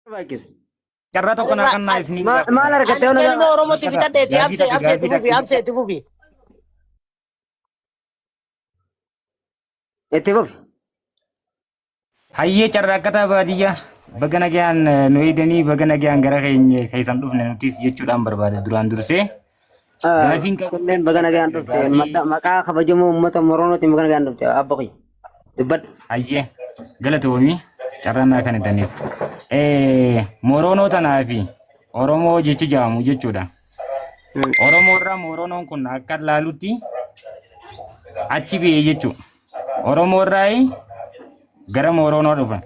Barbaachisa. Carraa tokko naa kannaa isiniin Maal gaafadha. argatte Ani yoo na galma Oromootti Gaafii fixadheeti takka absee absee itti gaafii fufi takka absee itti fufi. Itti fufi. Hayyee carraaqqataa baadiyyaa baga nagaan nu eeganii baga nagaan gara keenya keessan dhufne nutis jechuudhaan barbaada duraan dursee. Gaafiin qabu Kunneen baga nagaan dhufte. gaafii Maqaa kabajamoo uummata Moroonootiin baga nagaan dhufte. Abba kiyya. Dubbadhu. Hayyee galatoomii carraan naa kan itaniif. Moroonoo tanaa fi Oromoo jechi jedhamu jechuudha. Oromoo irraa Moroonoon kun akka laalutti achi ba'e jechuudha. Oromoo irraa gara Moroonoo dhufa.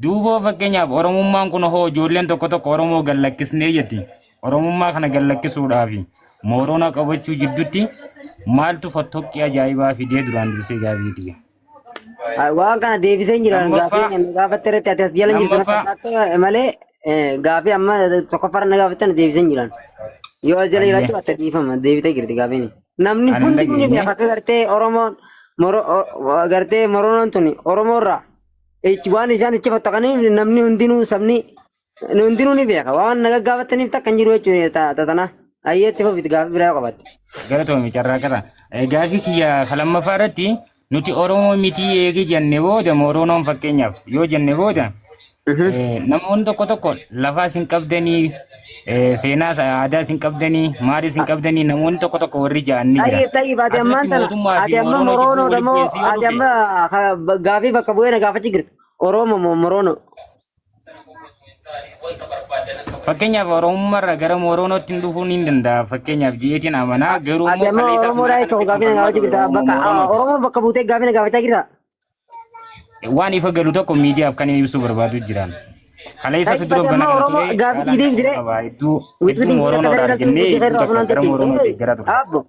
Duuba fakkeenyaaf Oromummaan kun hoo ijoolleen tokko tokko Oromoo gad lakkisnee jetti. Oromummaa kana gad lakkisuudhaaf Moroonoo qabachuu jidduutti maaltu fottoqqii ajaa'ibaa fidee duraan dursee gaafii tiyya. Waan kana deebisee hin jiran Lammaffaa gaafii na gaafatte irratti ati as jala hin jirtu na lammaffaa fakkaata malee gaafii amma tokkoffaarra na gaafatte na deebisee hin jiran. Yoo as jala hayyee jiraachuu baatte dhiifama deebitee jirti gaafiin. Namni ani hin hundi ni dhageenye. beeka akka gartee Oromoon gartee Moroonoon tuni Oromoorraa waan isaan itti fattaqaniif namni hundinuu sabni hundinuu ni beeka waan na gaggaafattaniif takka hin jiru jechuudha tana. Ayyeetti fufiti gaafii biraa yoo qabaatte. Galatoomi carraa qaba. Gaafii kiyya ka lammaffaa irratti nuti Oromoo mitii eegi jenne booda Moroonoon fakkeenyaaf yoo jenne booda namoonni tokko tokko lafaas hin qabdanii seenaas aadaas hin qabdanii maalis hin qabdanii namoonni tokko tokko warri ja'an ni jira. Tayyib tayyib ati ammaan Asirratti tana mootummaa fi ati amma Moroonoo jidduu Moroonoo walitti moo bu'iinsi yoo ati dhufe amma gaafii bakka bu'ee na gaafachii jirta. Oromoo moo Moroonoo? Fakkeenyaaf Oromummaarraa gara Moroonootti hin dhufuun hin danda'a. Fakkeenyaaf ji'eetiin amanaa garuu Ati immoo amma kaleessaas Oromoodhaa mana jechuun kanatti gaafii kan na falmaa gaafachii ture jirta. Oromoo Bakka Moroonooti. Oromoo bakka buutee gaafii na gaafachaa jirta. Waan ifa galu tokko miidiyaaf kan inni ibsuu barbaadu jiraan. Kaleessa Tayyib dura ati bana amma kana Oromoo ture gaafii caalaan deebisee qaba qaba. Hedduu hedduu witwitiin jira akka saree Moroonoodhaan dhaltuu jennee guddii hedduu irraa takka funaantu gara Moroonoo itti. deeggaraa ture. Abbo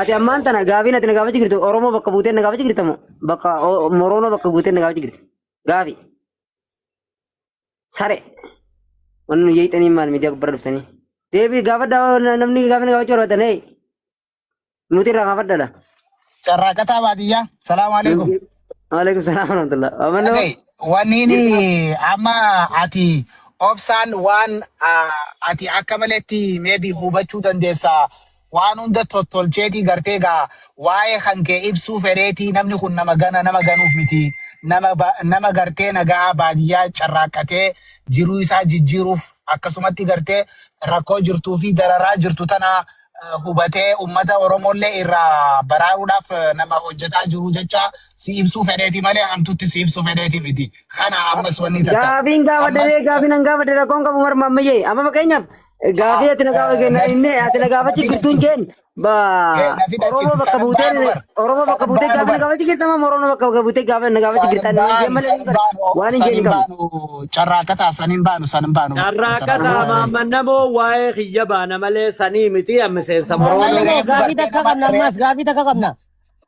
ati ammaan tana gaafiin ati na gaafachii jirtu Oromoo bakka buutee na gaafachii jirta moo bakka Moroonoo bakka buutee na gaafachii jirti? Gaafi. Sare. Wanni nu jeeqxanii maal miidiyaa gubbaa dhuftanii? Deebii gaafadhaa namni gaafii na gaafachuu barbaadan hee. Nuti irraa gaafadhaa. Carraaqataa baadiyyaa. Salaamu alaikum. Waalaikum salaam warahmatullah. Amannoo Dhaga'i, wanni inni amma ati obsaan waan ati akka maletti maybe hubachuu dandeessa. Waan hunda tottolcheetii gartee gaa waa'ee kan kee ibsuu fedheetii namni kun nama gana nama ganuuf miti. Nama, nama gartee nagaa baadiyyaa carraaqqatee jiruu isaa jijjiiruuf akkasumatti gartee rakkoo jirtuu fi dararaa jirtu tana hubatee ummata Oromollee irraa baraaruudhaaf nama hojjetaa jiru jecha si ibsuu fedheeti malee hamtutti si ibsuu fedheeti miti. Kana ammas wanni takka. Gaafiin gaafadhe Ammas ree gaafiin an gaafadhe rakkoon qabu marma ammayyee amma fakkeenyaaf gaafii ati na gaafa inni ati na gaafachi jirtuun jeen ba Na Oromoo fixachiisi bakka san buutee baanu bar. Oromoo San bakka buutee baanu gaafii na bar. gaafachi jirta moo Oromoo bakka buutee gaafii na gaafachi San jirta inni jeen baanu malee san baanu waan hin san jeen hin hin qabu. baanu carraaqataa san hin baanu san hin baanu Carraaqataa carraaqataa. maammannamoo waa'ee kiyya baana malee sanii miti amma miseensa Waa'ee Moroonoo. Maammannamoo reefu gaafii gartee takka nama qabna ammas reefu gaafii takka qabna.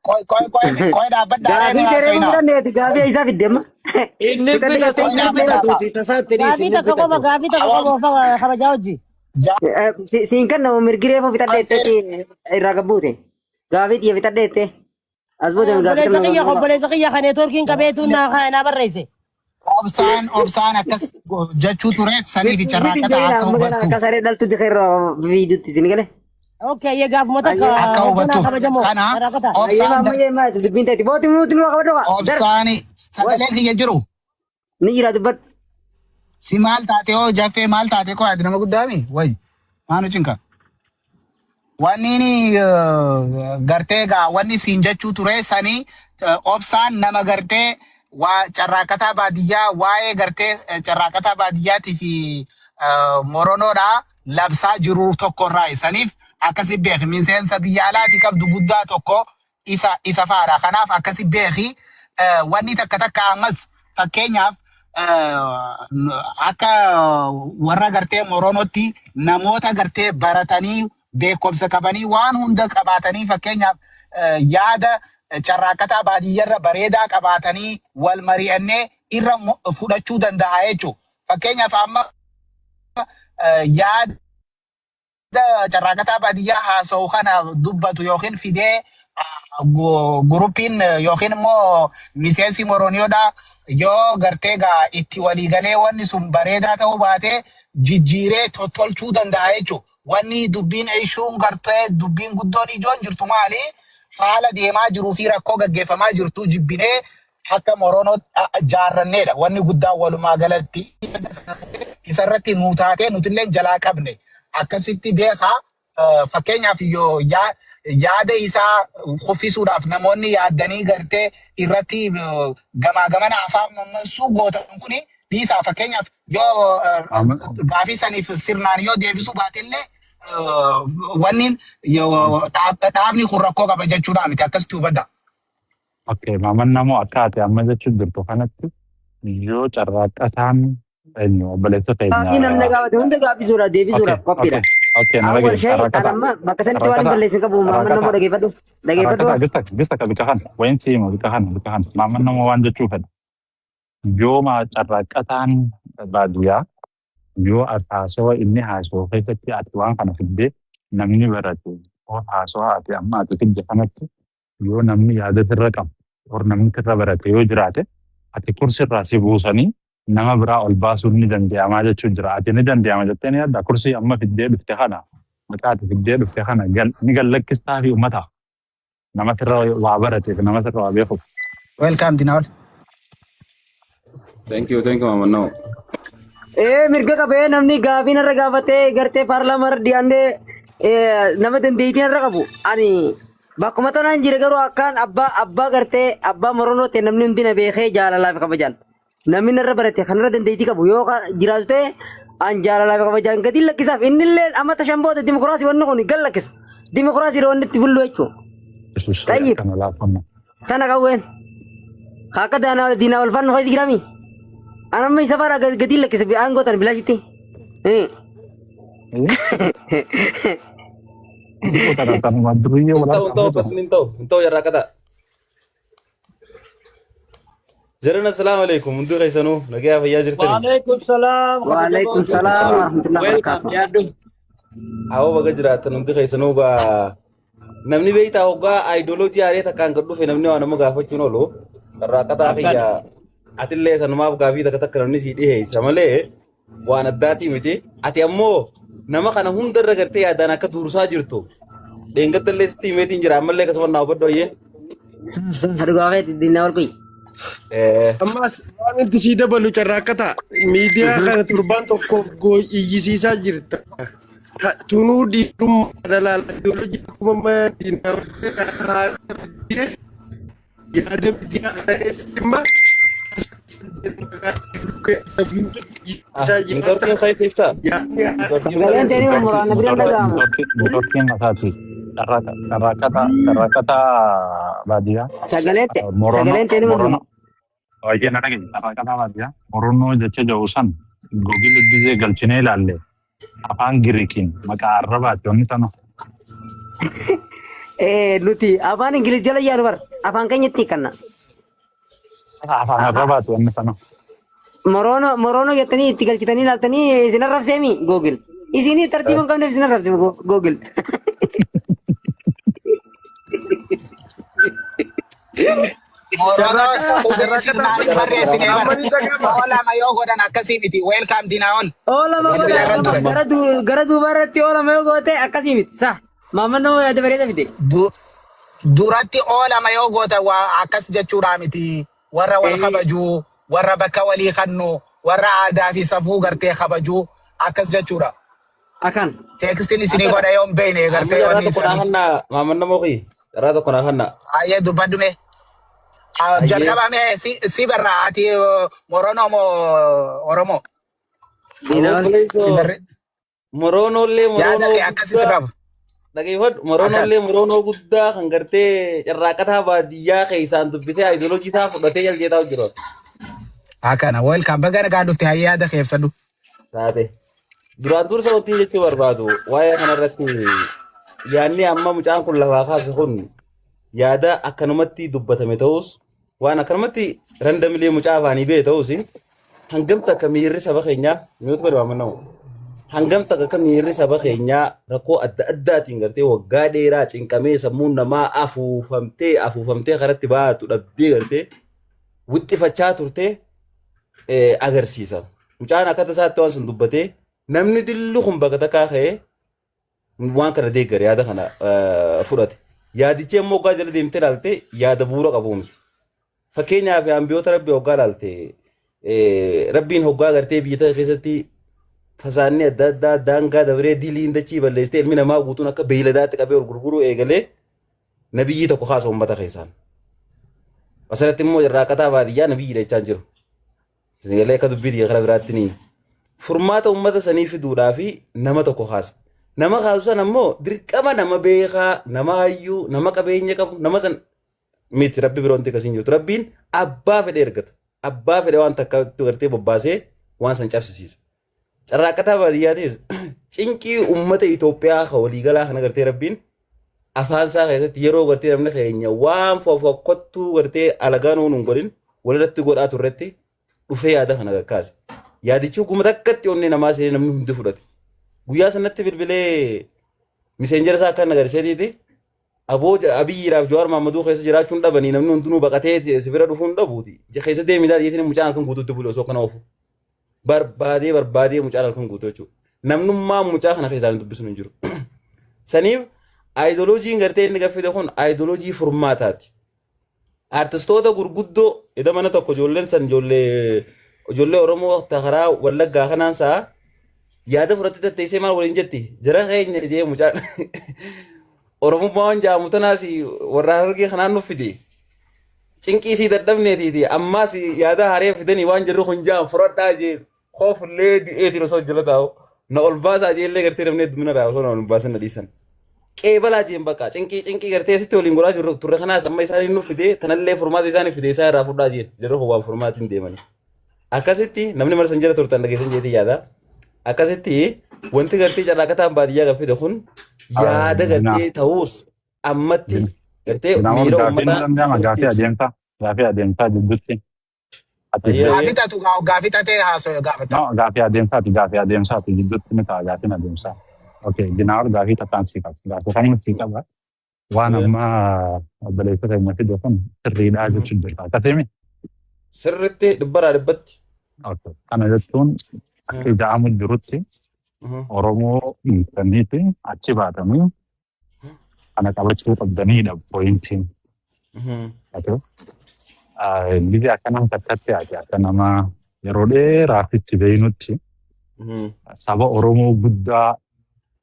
qoy qoy qoy qoy dhaabbadhaa Gaafii reefu teree haasoyinaa. fudhanneeti gaafii isaa fidde amma. Inni Fixadhe bitatu jettee Qoy inni dhaabbadhaa. bitatuuti tasaatti dhiisi Gaafii inni takka qofa bitatu. gaafii takka Awwaam qofa ofa kabajaa hojii. Siin kan nama mirgi reefu fixadhe jetteetti irraa gabbuute. Gaafii xiyya fixadhe jettee. As booda gaafii Obboleessa kana kiyya obboleessa kiyya kan neetwoorkiin qabeetu naa barreesse. Obsaan obsaan akkas jechuu tureef saniif Miti carraaqqata jeena akka amma gana akka hubattuuf. saree dhaltu dikeerra fiidutti isin gale. Okay, yee gaafuma takka Ayyee. Akka hoogganaa hubattuuf. kabajamoo Kana carraaqata. Ayyee obsaan maamma yee maati dubbiin ta'etti. Booti nuti nu qabadhu kaa. Dar. obsaan sagalee kiyya jiru. Ni jira dubbadhu. Si maal taate hoo jaffee maal taate koo ati nama guddaami wayi maanu cinqa. Wanni inni gartee gaa wanni siin jechuu ture sanii obsaan nama gartee waa carraaqataa baadiyyaa waa'ee gartee carraaqataa baadiyyaatii fi moronoodhaa labsaa jiru tokkorraa saniif akkasi beeki miseensa biyya alaatii qabdu guddaa tokko isa isa faadha. Kanaaf akkasi beeki wanni takka takka ammas fakkeenyaaf akka warra gartee Moroonootti namoota gartee baratanii beekumsa qabanii waan hunda qabaatanii fakkeenyaaf yaada carraaqqataa baadiyyarra bareedaa qabaatanii wal mari'annee irra fudhachuu danda'a jechuudha. Fakkeenyaaf amma yaada carraaqataa baadiyyaa haasa'u kana dubbatu yookiin fidee guruppiin yookiin immoo miseensi Morooniyoodha Yoo gartee gaa itti waliigalee wanni sun bareedaa ta'uu baate jijjiiree tottolchuu danda'a jechuudha. Wanni dubbiin ishuun gartee dubbiin guddoon ijoon jirtu maali? Haala deemaa jiruu fi rakkoo gaggeeffamaa jirtu jibbinee akka Moroonoo jaarranneedha. Wanni guddaan walumaa galatti isarratti nuu taatee nutillee jalaa qabne akkasitti beekaa. Fakkeenyaaf yoo yaada isaa kuffisuudhaaf namoonni yaaddanii gartee irratti gamaa gamana afaan mammansuu gootan kuni dhiisaa. Fakkeenyaaf yoo gaafii saniif sirnaan yoo deebisuu baatellee wanni dhaabni kun rakkoo qaba jechuudha miti akkasitti hubadha. Okay, maaman namoo akka ati amma jechuun jirtu kanatti yoo carraaqqataan eenyu obboleessa keenya. Gaaffii namni gaafate hunda gaaffisuudhaaf deebisuudhaaf qophiidha. Okay, na Awwal dhagaye. shay Carraaqqataa. an amma bakka sanitti waan hin balleessin qabu maamman namoo dhageeffadhu. Dhageeffadhu. Carraaqqataa gista gista ka bika kana wayin siima bika kana bika kana maaman namoo waan jechuu fedha. Yoo ma carraaqqataan baadiyyaa yoo as haasawa inni haasawu keessatti ati waan kana fiddee namni barate yoo haasawa ati amma ati fidde kanatti yoo namni yaada sirra qabu or namni sirra barate yoo jiraate ati kursirraa si buusanii nama biraa ol baasuun ni danda'amaa jechuun jira. Ati ni danda'ama jettee ni yaadda kursii amma fiddee dhufte kana maqaa ati fiddee dhufte kana ni gallakkistaa fi uummataaf nama sirra waa barateef nama sirra waa beekuuf. Welcome Dinaol. Thank you, Mama. No. Ee mirga qabee namni gaafii narra gaafatee gartee paarlaamaa irra dhiyaannee nama dandeettii narra qabu ani bakkuma tanaan jira garuu akkaan abbaa abbaa gartee abbaa moronoo ta'e namni hundi na beekee jaalalaa fi kabajaan namni narra barate kanarra dandeettii qabu yoo jiraatu ta'e an jaalalaa fi kabajaan gadi lakkisaaf innillee amma tashan booda dimokiraasii wanni kun gad lakkisa dimokiraasii wanni itti bullu jechuudha. Tayyib. Akkana laafanna. Tana qawween. Akka daanaa diinaa wal faana keessa jirami. An amma isa faana gadi lakkise aangoo tana bilaashitti. Tanuma duriyyee wal Hin ta'u, harkaa akkas hin ta'u, hin ta'u jarraa qataa. Jiran assalaamu alaikum hundi keessanuu nagayaa fayyaa jirtanii. Waalaikum salaam. Waalaikum salaam warahmatullahi Welcome wabarakatuh. yaaddu. Awwa baga jiraattan hundi keessanuu gaa namni beektaa hoggaa aayidooloojii haaree takkaan gad dhufe namni waa nama gaafachuun oolu. Carraa qataa kiyya atillee sanumaaf gaafii takka takka namni sii dhiheessa malee waan addaatii miti. Ati ammoo nama kana hundarra gartee yaadaan akka duursaa jirtu. Dheengadda sitti himeetiin jira ammallee akkasuma naa hubadhu ayyee. Dhugaa keetti diinaa wal kuyi. Ammas waan itti sii dabalu carraaqqata. Miidiyaa kana torbaan tokkoof iyyisiisaa jirta. Tunuu dhiirummaa dalaala ideoloojii akkuma amma diinaa yaada miidiyaa kana keessatti immoo Neetworkiin keessa ibsaa. Sagaleen ta'anii muraana bira dhaga'amu. Neetworkiin mataati. Carraaqqata baadiyyaa. Sagaleen sagaleen ta'anii Morono. Baay'ee na dhagaye. Carraaqqata baadiyyaa. Moronoo jecha jedhu san googilli gizee galchinee ilaalle afaan Giriikiin maqaa arrabaati wanni tana. Nuti afaan Ingiliz jala yaanu bar afaan keenyatti hiikanna. Afaan arrabaati wanni tana. Morono morono jettanii itti galchitanii ilaaltanii isin arrabseemi Google. Isinii tartiiba hin qabneef isin arrabse Google. Moronoos qubee sirnaan hin barreessine bara. Amma ni dhaga'ama. Oolama yoo godhan akkasii miti. Welcome Dinaol. Oolama Bilbila godha irra ture. gara duubaa irratti oolama yoo goote akkasii miti. Sa maamman nama yaada bareeda fide. Duratti oolama yoo goota waa akkas jechuudha miti. Warra wal kabajuu, warra bakka walii kannu, warra aadaa fi safuu gartee kabajuu akkas jechuudha. Akan. Teekstiin isinii godha yoo hin beekne Amma gartee carraa wanni tokko naa isaanii. kannaa maaman nama kiyya. Carraa tokko naa kannaa. Ayyee dubbadhume. Ayyee. Jalqabame si barra ati Moronoo moo Oromoo? Diinaa wal. Si Obboleessoo barre. Moroonollee Yaada moroonoo kee akkasi si guddaa qaba. dhageeffadhu Akkan. moroonollee moroonoo guddaa kan gartee carraaqataa baadiyyaa keessaan dubbitee aayidooloojii isaa fudhatee jaljeetaa jiru. Akkana welcome baga nagaan dhufte hayyee yaada kee ibsadhu. Taate. Duraan dursa wanti jechuu barbaadu waa'ee kanarratti yaadni amma mucaan kun lafaa kaase kun yaada akkanumatti dubbatame ta'us waan akkanumatti randamilee mucaa afaanii ba'e ta'us hangam takka miirri saba keenyaa mi'oota godhe waamanamu hangam takka akka miirri saba keenyaa rakkoo adda addaatiin gartee waggaa dheeraa cinqamee sammuun namaa afuufamtee afuufamtee karatti baatu dhabdee gartee wixxifachaa turte agarsiisa. Mucaan akka tasaatti waan sun dubbatee namni dillu kun bakka takkaa ka'ee waan kana deeggare yaada kana fudhate. Yaadichi immoo hoggaa jala deemtee ilaalte yaada bu'uura qabu miti. Fakkeenyaaf ambiyoota rabbii hoggaa ilaalte rabbiin hoggaa gartee biyya takka keessatti fasaanni adda addaa daangaa dabree diliin dachii balleessitee ilmi namaa guutuun akka beeyladaatti qabee ol gurguruu eegalee nabiyyii tokko kaasa uummata keessaan. Asirratti immoo irraaqataa baadiyyaa nabiyyi jechaa jiru. Sinigalee akka dubbii xiyya kara biraatti ni furmaata uummata sanii fiduudhaa fi nama tokko kaasa. Nama kaasu sana immoo dirqama nama beekaa, nama hayyuu, nama qabeenya qabu, nama san miti rabbi biroon akkasiin jirtu. Rabbiin abbaa fedhe ergata. Abbaa fedhe waan takka gartee bobbaasee waan san cabsisiisa. Carraaqqataa baadiyyaatis cinqii uummata Itoophiyaa kan waliigalaa kana gartee rabbiin afaan isaa keessatti yeroo gartee namni keenya waan fofokkottuu gartee alagaa nuun hin godhin walirratti godhaa turretti dhufee yaada kana kakkaase. Yaadichi hukuma takkatti onnee namaa seenee namni hundi fudhate. Guyyaa sanatti bilbilee miseenjera isaa akka agarsiiseetiiti aboo Abiyyiidhaaf Jawaar Mahammaduu keessa jiraachuun dhabanii namni hundinuu baqatee si bira dhufuun dhabuuti. Keessa deemee ilaali jeetiin mucaan halkan guutuutti bule osoo kana oofu. Barbaadee barbaadee mucaan halkan guutuu jechuudha. Namnummaa mucaa kana keessaa hin dubbisuun hin jiru. Saniif aayidoloojiin gartee inni gaffide kun aayidoloojii furmaataati. Artistoota gurguddoo ida mana tokko ijoolleen san ijoollee ijoollee Oromoo ta karaa Wallaggaa kanaan sa'a yaada fudhattee tatteessee maal waliin jetti jara keenya jee mucaan Oromummaa waan jaamu tanaas warra Harargee kanaan nuuf fide cinqii sii dadhabneetiiti ammaas yaada haree fidanii waan jirru kun jaam fudhadhaa jee koofullee di'eetiin osoo jala taa'u na ol baasaa jeellee gartee namni heddumina irraa osoo na ol baasan na dhiisan. Qeebalaa jeen bakka cinqii cinqii gartee sitti waliin godhaa jirru turre kanaas amma isaanii nuuf fidee tanallee furmaata isaanii fidee isaa irraa fudhaa jeen jirru kun waan furmaatiin deemanii. Akkasitti namni marsan jala turtan dhageessan jeetii yaada. Akkasitti wanti gartee carraaqataan baadiyyaa kan fide kun yaada gartee ta'uus ammatti gartee Namoonni miira gaaffiin ni uummataa danda'ama sirriitti gaaffii ibsa. adeemsaa gaaffii adeemsaa jidduutti ati Ayyee ayyee. Gaafii taatu gaafii tatee haasoo gaafata. No, gaaffii adeemsaati jidduutti ni ta'a gaaffiin adeemsaa. Okay, Dinaawar gaafii takkaan sii qaba. Gaafii kan sii qaba. Waan amma obboleessa keenya fide kun sirriidhaa jechuun jira. Akkasimi? Sirriitti dhibbaraa dhibbatti. Okay. Kana jechuun akka ija'amu jirutti Oromoo dhiistaniiti achi baatanii kana qabachuu qabdanidha pointiin. Okay. Biyya akkanaan takkatti ati akka nama yeroo dheeraaf itti beeynutti saba Oromoo guddaa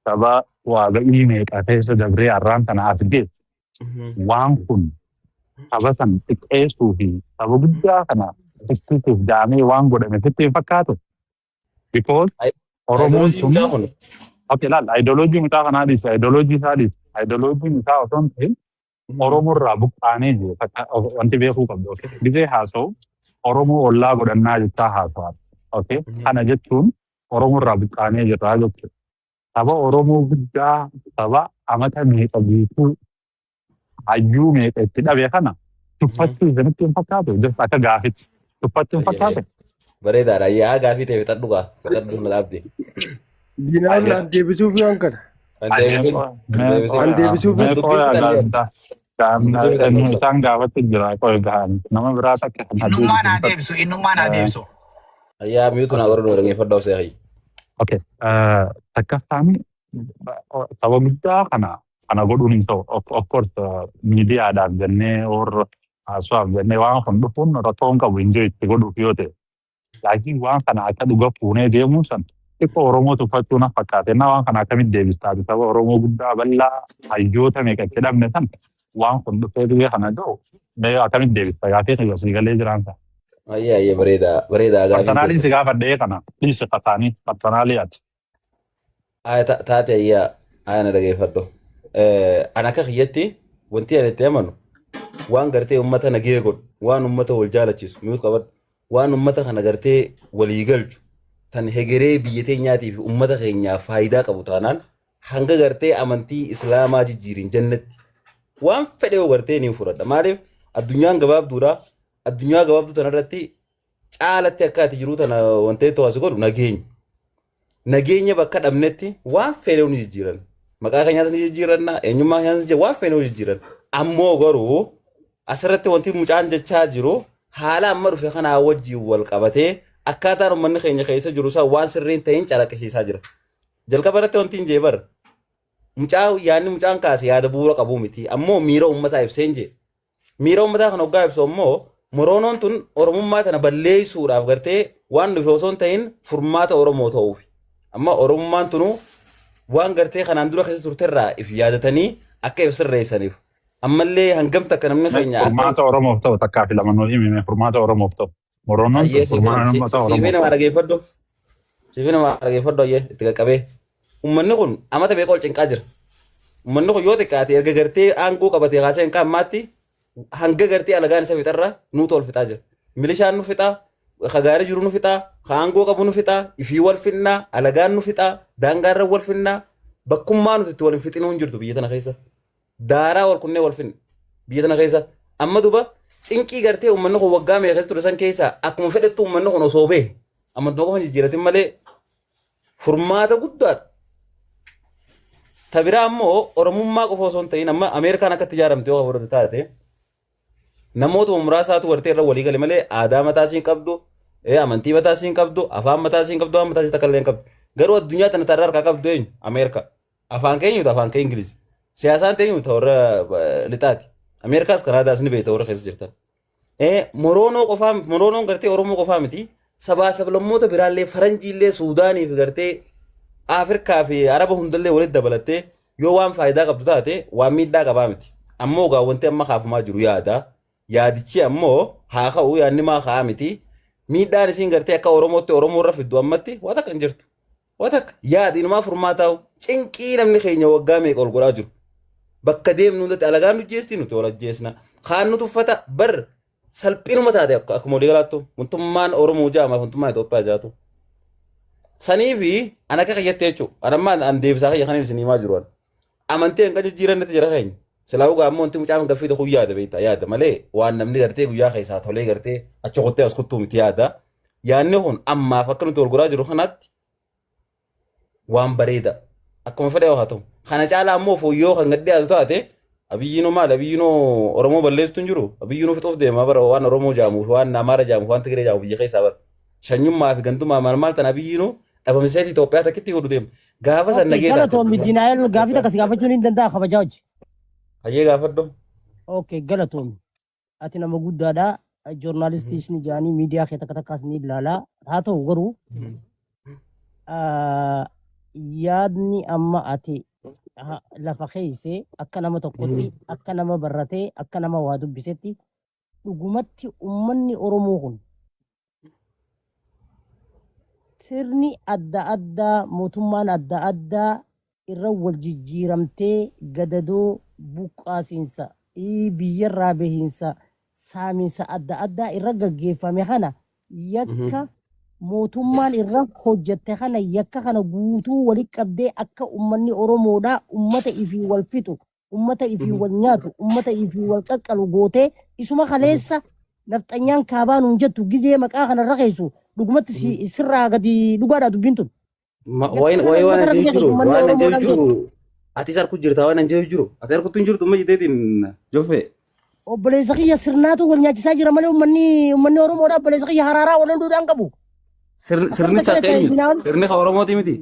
saba waa ba'ii meeqa keessa dabree har'aan tana as ga'e waan kun saba san xiqqeessuu fi saba guddaa kana ittisuuf daamee waan godhame sitti hin fakkaatu. Because Oromoon Aayidoloojii sun mucaa kun. Okay, laal ideoloojii mucaa kanaa dhiisi, ideoloojii isaa dhiisi. Ideoloojiin isaa osoo hin ta'in Oromoo irraa buqqaanee jiru takka wanti beekuu qabdu. Okay? Gizee haasa'u Oromoo ollaa godhannaa jechaa haasa'aa. Okay? Kana jechuun Oromoo irraa buqqaanee jirraa jechuudha. Saba Oromoo guddaa saba amata meeqa guutuu hayyuu meeqa itti dhabe kana tuffachuu isinitti hin fakkaatu? Just akka gaafitti tuffachuu hin fakkaatu? Bareedaadha. Yaa gaafii ta'e fixadhu gaa. Fixadhu na dhaabde. Diinaan naan deebisuuf waan kana. An deebisin. Mee Deebisin. An deebisuuf mee Dubbii qoya fixannee. Dubbii fixannee. Isaan gaafatti jira qoya gahan nama biraa takka kan Innummaan haa deebisu. deebisu. Innummaan haa deebisu. Yaa miyuutu naa godhadhu dhaggeeffadhu obsee hayyi. Okay. Takkaffaan saba guddaa kana kana godhuun hin ta'u. Of course miidiyaadhaaf jennee or haasuwaaf jennee waan kun dhufuun rakkoo hin qabu enjoy itti godhuuf yoo ta'e. Laakiin waan kana akka dhuga fuunee deemuun san xiqqoo Oromoo tuffachuu na fakkaate. Innaa waan kana akkamitti deebistaa? Saba Oromoo guddaa bal'aa hayyoota meeqa itti dhabne san waan kun dhufee biyya kana ga'u mee akkamitti deebista? Gaafii kiyya sii galee jiraan ta'a. Ayyee ayyee bareedaa bareedaa gaafiin Personally si keessan. gaafadhee kana dhiisi kataanii personally ati. Aya taate ayyaa aya na dhageeffadhu. An akka kiyyatti wanti ani itti amanu waan gartee ummata nagee godhu waan ummata wal jaalachiisu mute qabadhu waan ummata kana gartee walii galchu tan hegeree biyya teenyaatii fi ummata keenyaaf faayidaa qabu taanaan hanga gartee amantii islaamaa jijjiirin jannatti waan fedhe yoo gartee ni fudhadha. Maaliif addunyaan gabaabduudha. Addunyaa gabaabduu tanarratti caalatti akka ati jiruu tana wanta itti si godhu nageenya. Nageenya bakka dhabnetti waan fedhe ni jijjiiran. Maqaa keenyaas ni jijjiiranna, eenyummaa keenyaas ni jijjiiran, waan fedhe ni jijjiiran. Ammoo garuu asirratti wanti mucaan jechaa jiru Haala amma dhufe kanaa wajjin wal qabatee akkaataan uummanni keenya keessa jiru san waan sirrii hin ta'in calaqqisiisaa jira. Jalqaba irratti wanti hin jee bar mucaa yaadni mucaan kaase yaada bu'uura qabuu miti ammoo miira uummataa ibsee hin jee. Miira uummataa kana hoggaa ibsu ammoo Moroonoon tun Oromummaa tana balleessuudhaaf gartee waan dhufe osoo hin ta'in furmaata Oromoo ta'uufi. Amma Oromummaan tunuu waan gartee kanaan dura keessa turterraa if yaadatanii akka if sirreessaniif. Ammallee hangam takka namni keenya akka Furmaata Oromoof ta'u takkaa fi lama nuu himi mee furmaata Oromoof ta'u. Moroonoon Ayyee tun furmaata siifee Oromoof namaa ta'u. dhageeffadhu. Siifee namaa dhageeffadhu ayyee itti qaqqabee. Uummanni kun amata meeqa ol cinqaa jira. Uummanni kun yoo xiqqaate erga gartee aangoo qabatee kaasee hanga ammaatti hanga gartee alagaan isa fixarra nuutu ol fixaa jira. Milishaan nu fixaa, ka gaarii jiru nu fixaa, ka aangoo qabu nu fixaa, ifii wal finnaa, alagaan nu fixaa, daangaarra wal finnaa, bakkummaa nuti itti wal hin fixinuu hin jirtu biyya tana keessa. Daaraa wal kunnee wal finna biyya tana keessa. Amma duba cinqii gartee uummanni kun waggaa meeqa keessa ture san keessa akkuma fedhettu uummanni kun osoo bee amantuma qofa hin jijjiiratin malee furmaata guddaadha. Ta biraa ammoo Oromummaa qofa osoo hin ta'in amma Ameerikaan akka itti ijaaramte yoo fudhate taate namootuma muraasaatu gartee irra walii gale malee aadaa mataa isiin qabdu, amantii mataa isiin qabdu, afaan mataa isiin qabdu, waan mataa isii takka illee hin qabdu. Garuu addunyaa tana tarraa harkaa qabdu eenyu? Ameerikaa. Afaan keenya nuti afaan kee Ingilizi. Siyaasaan teenya nuti warra lixaati. Ameerikaas Kanaadaas ni beekta warra keessa jirtan. Moroonoo qofaa moroonoon gartee Oromoo qofaa miti. Sabaa sablammoota biraallee faranjiillee Suudaanii fi gartee Afrikaa fi Araba hundallee walitti dabalattee yoo waan faayidaa qabdu taate waan miidhaa qabaa miti. Ammoo gaa wanti amma kaafamaa jiru yaada. Yaadichi ammoo haa ka'u yaadni maa ka'aa miti. Miidhaan isiin gartee akka Oromootti Oromoo irra fiddu ammatti waan takka hin jirtu. Waan takka yaadi inumaa furmaataa'u cinqii namni keenya waggaa meeqa ol godhaa jiru. Bakka deemnu hundatti alagaan nu jeesti nuti ol ajjeesna. Kaan nu tuffata bar salphinuma taate akkuma walii galaattu wantummaan Oromoo jaama wantummaan Itoophiyaa jaatu. Sanii fi an akka kiyyatti jechuudha. An amma an deebisaa kiyya kan isin himaa jiru. Amantii hanqa jijjiirannetti jira keenya. Silaa dhugaa ammoo wanti mucaan gaffii tokko yaada beektaa yaada malee waan namni gartee guyyaa keessaa tolee gartee achi kuttee as kuttuu miti yaada. Yaadni kun ammaaf akka nuti wal goraa jiru kanaatti waan bareeda. Akkuma fedhe haa ta'u. Kana caalaa ammoo fooyyoo kan gad dhiyaatu taate Abiyyiinoo maali? Abiyyiinoo Oromoo balleessutu hin jiru. Abiyyiinoo fixuuf deema bara waan Oromoo jaamuuf waan Amaara jaamuuf waan Tigree jaamuuf biyya keessaa bara. Shanyummaa fi gantummaa maal maal tan Abiyyiinoo dhabamseeti Itoophiyaa takkitti godhu deema. Gaafa san Okay, nagee taate. galatoomi Dinaayel gaafii takka si gaafachuun hin danda'a kabajaa hojii. Hayyee gaafadhu. Okay, galatoomi. Ati nama guddaadha. Joornaalistii isin jedhanii miidiyaa kee takka takkaas ni ilaala. Haa ta'u garuu yaadni amma ati lafa keesse akka nama tokkotti, akka nama barratee, akka nama waa dubbisetti dhugumatti ummanni Oromoo kun sirni adda addaa mootummaan adda addaa irra wal jijjiiramtee gadadoo buqqaasiinsa biyyarraa bahiinsa saaminsa adda addaa irra gaggeeffame kana yakka mootummaan irra hojjette kana yakka kana guutuu wali qabdee akka ummanni Oromoodhaa ummata ifii wal fixu ummata ifii wal nyaatu ummata ifii wal qaqqalu gootee isuma kaleessa nafxanyaan kaabaa nuun jettu gizee maqaa kana irra keessu dhugumatti sirraa gadi dhugaadha dubbiin tun. Yakka Wayin kana wayi waan ummata irra ajjeesu gadi jiru ummanni waan Oromoodhaan ajjeesu jettu. jiru atis harku jirta waan ajjeesu jiru ati harkutti hin jirtu amma jeteetiin joffee. Obboleessa kiyya sirnaatu wal nyaachisaa jira malee ummanni ummanni Oromoodha obboleessa kiyya haraaraa wal loluudhaan qabu. Akkam Sirnicha takkana akka ta'e eenyuti? binaan Sirni kan Oromooti miti.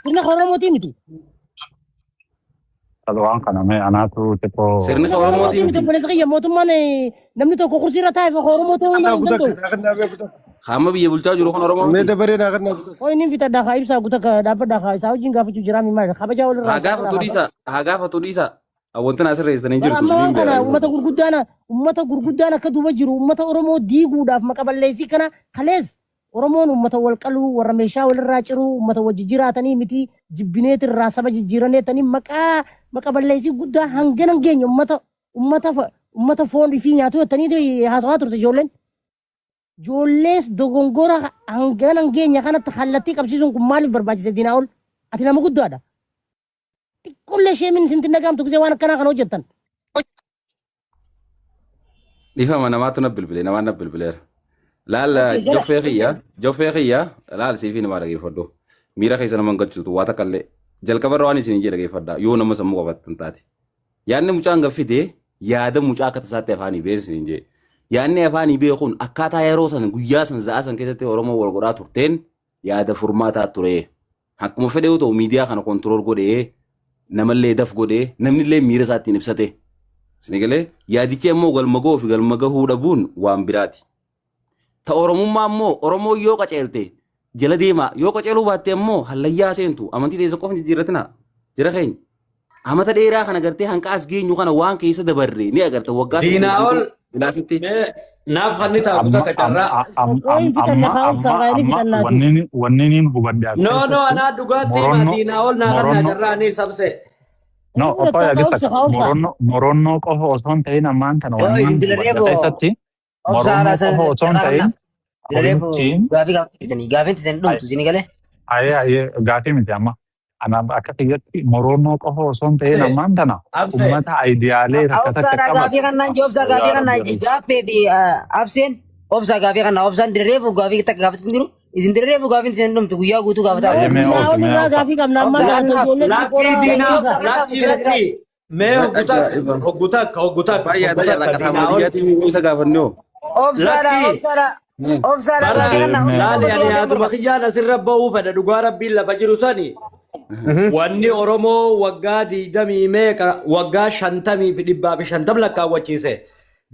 sirna kan Oromootii miti. Waan kana mee anaatu xiqqoo Sirni Sirna kan kan Oromootii Oromootii miti miti. obboleessa kiyya mootummaan namni tokko kursii irra taa'e kan Oromoo ta'uu Naa hin kutakka danda'u. naa kannaa bee kutakka. Qaama biyya bulchaa jiru kan Oromoo Mee miti. dabaree naa kannaa kutakka. Qoy inni fitadhaa kaa ibsaa gutakka dhaabbadhaa kaa isaa wajjin gaafachuu jiraa mi maali kabajaa walirraa Haa isaa gaafatu jalaa dhiisa. Haa gaafatu dhiisa. Wanti naa sirreessitanii Bara jirtu amma waan niin kana beera. uummata gurguddaan uummata gurguddaan akka duuba jiru uummata Oromoo diiguudhaaf maqa balleessii kana kalees Oromoon uummata wal qaluu warra meeshaa walirraa ciruu uummata wajji jiraatanii miti jibbineetirraa saba jijjiiraneetanii maqaa maqa balleessii guddaa hangana hin geenye uummata uummata uummata foon ifii nyaatu jettanii haasawaa turte ijoolleen. Ijoollees dogongora hangana hin geenye kanatti kallattii qabsiisuun kun maaliif barbaachise diinaa ol ati nama guddaadha. Xiqqollee sheemin isin dhagaamtu gisee waan akkanaa kana hojjettan. Dhiifama namaatu na bilbile namaan na bilbileera. Laal Okay, gara joffee kiyya laal siifii namaa dhageeffadhu. Miira keessa nama hin galchitu waa takka illee. Jalqabarra waan isin jedhe dhageeffadha yoo nama sammuu qabaattan taate. Yaadni mucaan gaffite yaada mucaa akka tasaatti afaanii beesin hin jee. Yaadni afaanii beekuun akkaataa yeroo san guyyaa san za'a san keessatti Oromoo wal godhaa turteen yaada furmaataa ture. Akkuma fedhe yoo ta'u miidiyaa kana control godhee namallee daf godhee namnillee miira isaa ittiin ibsate. Isin galee yaadichi ammoo galma gahuu fi galma gahuu dhabuun waan biraati. Ta Oromummaa ammoo Oromoo yoo qaceelte jala deemaa yoo qaceeluu baatte ammoo hallayyaa seentu amantii teessa qofa hin jijjiirratina jira keenya. Amata dheeraa kana gartee hanqa as geenyu kana waan keessa dabarre ni agarta waggaa Diinaa ol saddeet ilaasitti. mee naaf kanni taatu Amma takka amma carraa. amma Qoyin fitanna amma kaa'umsa amma gaa'ilii amma fitannaati. wanni wanni niin hubadhe as No no keessatti anaa dhugaatti himaa moronnoo diinaa ol naa kannaa moronnoo carraa ni sabse. no Inni obbo fitattaa yaadis kaa'umsa takka kaa'umsa. moronnoo moronnoo qofa osoo hin ta'in ammaan tana Yoo wanni isin niin dila hubadhe reefu keessatti obsaadha moronnoo qofa osoo hin carraa ta'in kannaaf. Dila reefu horiitiin gaafii gaafatanii gaafiin isin dhumtu isin galee. ayee ayee gaafii miti amma. Anaaf akka kiyyatti moronnoo qofa osoo hin ta'in Abse ammaan tana abse ummata aayidiyaalee takka takka Obsaadha qabatu. gaafii kannaan jee obsaa Yaa gaafii kannaa Rabbi. gaaffee fi abseen obsaa gaafii kannaa obsaan dila reefu gaafii takka gaafatu hin jiru. Isin dila reefu gaafiin isin dhumtu guyyaa guutuu gaafataa Ayee ooltu. mee Diinaa obsi ol mee irraa obsa. gaafii qabna ammaan Obsaa taatu kannaaf. ijoollee lakkii xixiqqoodhaa diinaa barsiisa. lakkii lakkii mee hoggu takka Ajaa'iba. hoggu takka hoggu takka Baay'ee hoggu yaada takka carraa qataa diinaa ol baadiyyaatiin isa gaafanne hoo. Obsaadha lakkii obsaadha obsaadha bara gaafii kannaa Mee obsaa laali qofa ani gaafii yaaduma barbaada. kiyyaan asirra ba'uu fedha dhugaa rabbiin lafa jiru sani wanni Oromoo waggaa 20 meeqa waggaa 50 fi 150 lakkaawwachiise.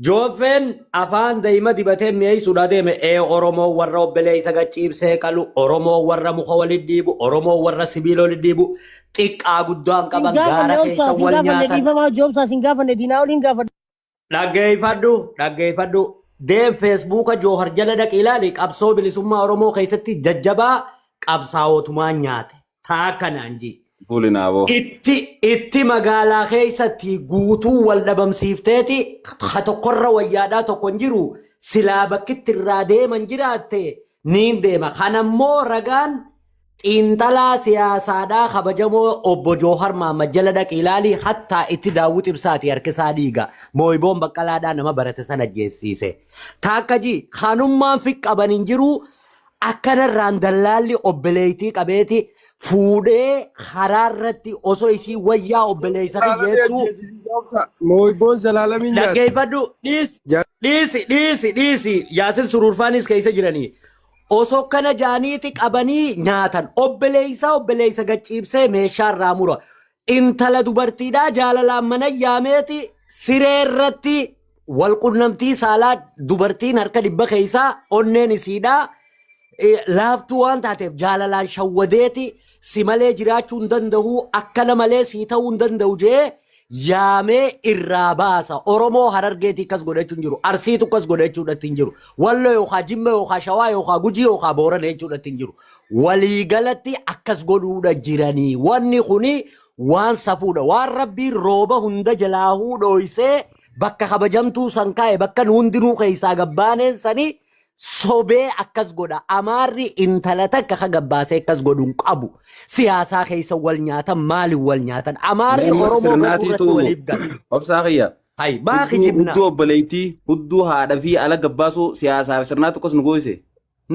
Jooffeen afaan dayima dibatee mi'eessuudhaa deeme ee Oromoo warra obboleessa gacciibsee qalu, Oromoo warra muka walitti dhiibu, Oromoo warra sibiila walitti dhiibu, xiqqaa guddaan Sin qaban gaafanne gaara obsaa keessa sin wal gaafanne nyaatan. dhiifamaa hojii obsaa sin gaafanne diinaa oliin gaafadhe. Dhaggeeffadhu dhaggeeffadhu deem feesbuuka Joohar jala dhaqi ilaali qabsoo bilisummaa Oromoo keessatti jajjabaa qabsaa'otumaan nyaate taa kanaan ji. Fuuli naaboo. Itti itti magaalaa keessatti guutuu wal dhabamsiifteeti ha tokkorra wayyaadhaa tokko hin jiru silaa bakkitti irraa deeman jiraatte niin deema. Kanammoo ragaan xiinxalaa siyaasaadhaa kabajamoo obbo Joohar Mahammad jala dhaqi ilaali hattaa itti daawwit ibsaati harkisaa dhiiga. Mooyiboon baqqalaadhaa nama barate sana ajjeessiise. Taakka ji kanummaan fi qaban hin jiru akkanarraan dallaalli obboleettii qabeeti fuudhee karaa irratti osoo isii wayyaa obboleessa Zalaalamii kiyyeettu ajjeesisiisa obsa. Mooyboon Zalaalamii nyaate. dhaggeeffadhu dhiisi dhiisi dhiisi dhiisi yaasin sururfaanis keessa jiranii osoo kana jaaniiti qabanii nyaatan obboleessaa obboleessa gacciibsee meeshaa irraa mura intala dubartiidhaa jaalalaan mana yaameeti siree irratti wal qunnamtii saalaa dubartiin harka 100 keessaa onneen isiidhaa laaftuu waan taateef jaalalaan shawwadeeti si malee jiraachuu hin danda'u akkana malee sii ta'uu hin danda'u jee yaamee irraa baasa. Oromoo Harargeetii akkas godhachuu hin jiru. Arsiitu akkas godhachuudhatti hin jiru. Walloo yookaan Jimma yookaan Shawaa yookaan Gujii yookaan Boorana jechuudhatti hin jiru. Waliigalatti akkas godhuudha jiranii. Wanni kuni waan safuudha. Waan rabbiin rooba hunda jalaahuu dhooysee bakka kabajamtuu san kaa'e bakka nu hundinuu keessaa gabbaaneen sanii sobee akkas godha. Amaarri intala takka ka gabbaasee akkas godhu hin qabu. Siyaasaa keessa wal nyaatan maaliin wal nyaatan? Amaarri Mee Oromoo gatuu irratti sirnaatiitu waliif gala. obsaa kiyya. Hay maa Hudduu kijibna. hudduu obboleettii hudduu haadha fi ala gabbaasuu siyaasaa fi sirnaa tokkos nu gooyse.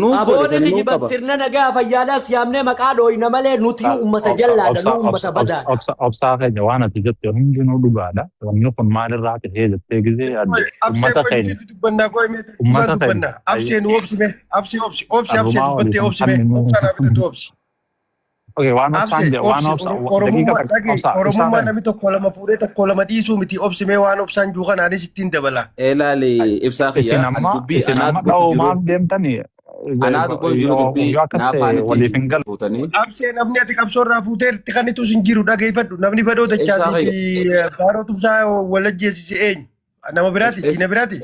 Nuu godhe Aboonni tani nuu kijiban qaba. sirna nagaa fayyaadhaas yaamnee maqaa dhooyna malee nuti uummata Obsa jallaadha obsa nu uummata obsa obsa badaadha. obsa obsaa keenya waan ati jette hundinuu dhugaadha. Wanni kun maalirraa ta'ee jettee gizee yaadde Absee ummata qoy keenya nuti dubbannaa qoy mee tartiibaan ummata keenya dubbannaa. Absee nu obsime. Absee obsi obsi absee arrumaa dubbattee waliif hin obsime. qabne Obsaan haa bitatu obsi. Okay, waan obsaan Absee jedhe waan obsi obsa daqiiqa oromummaa takka dhagee obsa ibsaa oromummaa keenya. namni tokko lama fuudhee tokko lama dhiisuu miti obsimee waan obsaan jiru kanaanis ittiin dabala. Ilaali ibsaa Isin kiyya ani amma dubbii isin anaa amma dubbatu dha'oo jiru maaf deemtanii anaa dubbatu jiru dubbii yoo akkas naa ta'e waliif faanitti hin galu. fuutanii Absee namni ati qabsoo irraa fuutee itti kanitus hin jiru dhageeffadhu namni badoo ibsaa dachaasii kiyya fi baaroo tumsaa wal ajjeesise eenyu nama biraati diina biraati.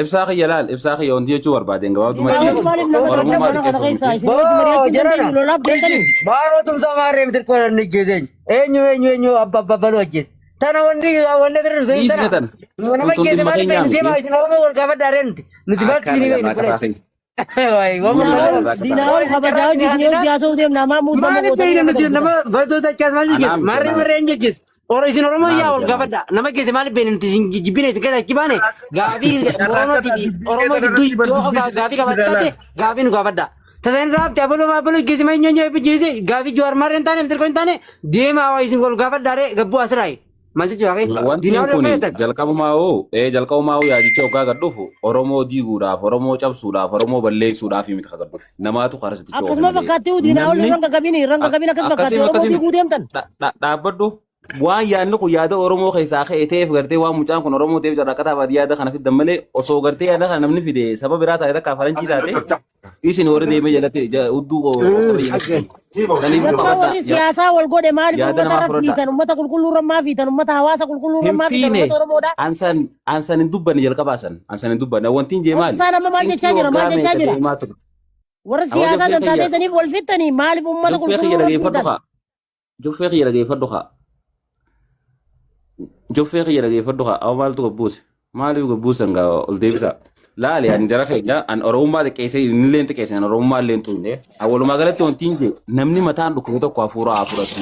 ibsaa kiyya laal ibsaa kiyya wanti jechuu barbaadeen Diinaa gabaabdumatti ol maaliif nama oromummaa dardan mana kana xiqqeessuuf keessaa miti. isin wajji Boo mari'achuu hin jarana dandeenyu lolaaf deemtanii. baaroo tumsaa maarree miti qoran ni geeseen eenyu eenyu eenyu abba abba baluu ajjeese. Tana wanni wanni asirra dhufe Dhiisne tana tana. nama Tun tun ajjeese dhimma maaliif keenyaa beekni miti. deemaa isin Oromoo wal gaafadhaa ree nuti nuti maaltu Akkana isinii beekni carraa qataa kuleeti. keenya. Wayi waan Guurii Diinaa ol carraa qataa diinaa keenya. ol kabajaa hojii isin wajji haasa'uu deemna amaa muudama Maaliif gootanii beekna nama nuti darbitan. nama barattoota achaas maal Anaa jechuu miti maarree anaa marree hin jechis. Oro isin Oromoo anaa yaa miti wal anaa miti. gaafadha. Nama geesse maaliif beekna nuti isin jibbine isin keessa achi baane gaafii Carraa Oromootii qataa fi dubbii kee Oromoo tana gidduu irratti bar yoo dubbii gaafii sirriitti qabatte jira gaafii nu gaafadha. Tasan raabte abaloo abaloo geesse maal nyaanya geesse gaafii Jawaar maarree hin taane mtirko hin taane deemaa waa isin wal gaafadha ree gabbuu asiraayi. Maal jechuudha akhi? Wantiin Diinaa waliin kun fayyadatan. jalqabumaa'uu jalqabumaa'uu yaadicha hoggaa gad dhufu Oromoo diiguudhaaf, Oromoo cabsuudhaaf, Oromoo balleessuudhaaf miti kan gad dhufe. Namaatu karaa sitti coofe Akkasuma malee. fakkaatti diinaa ol Namni irran qaqabini irran qaqabini akkas fakkaatti akkasii Oromoo akkasii diiguu deemtan. dhaabbadhu waan yaadni kun yaada Oromoo keessaa ka'e ta'eef gartee waan mucaan kun Oromoo ta'eef carraaqataa baadiyyaa yaada kana fiddan malee osoo gartee yaada kana namni fide saba biraa taate takka faranjii taate isin warri deemee jalatti hudduu qoqqobe jalatti saniif Yakka qabadhaa warri siyaasaa wal godhe maaliif yaada uummata namaa irra fudhadhaa. fiitan uummata qulqulluu irra maa fiitan uummata hawaasa qulqulluu irra Hin maa fiitan fiine uummata Oromoodha. ansan ansan hin dubbanne jalqabaa san ansan hin dubbanne wanti hin jee maali Obsaan amma maal jechaa cinqii jira maal waggaa jechaa meeqa jira deemaa ture. warra Awwa siyaasaa juffee kiyya dantaatee wal fittanii maaliif uummata juffee kiyya qulqulluu irra dhageeffadhu fiitan. kaa juffee kiyya dhageeffadhu kaa Joffee kiyya dhageeffadhu haa amma maaltu gabbuuse maaliif gabbuusan gaa ol deebisa laali an jara keenya an oromummaa xiqqeessee innillee xiqqeesse an oromummaa illee hin tuqne an walumaa galatti wanti hin jee namni mataan dhukkube tokko hafuura haa fudhatu.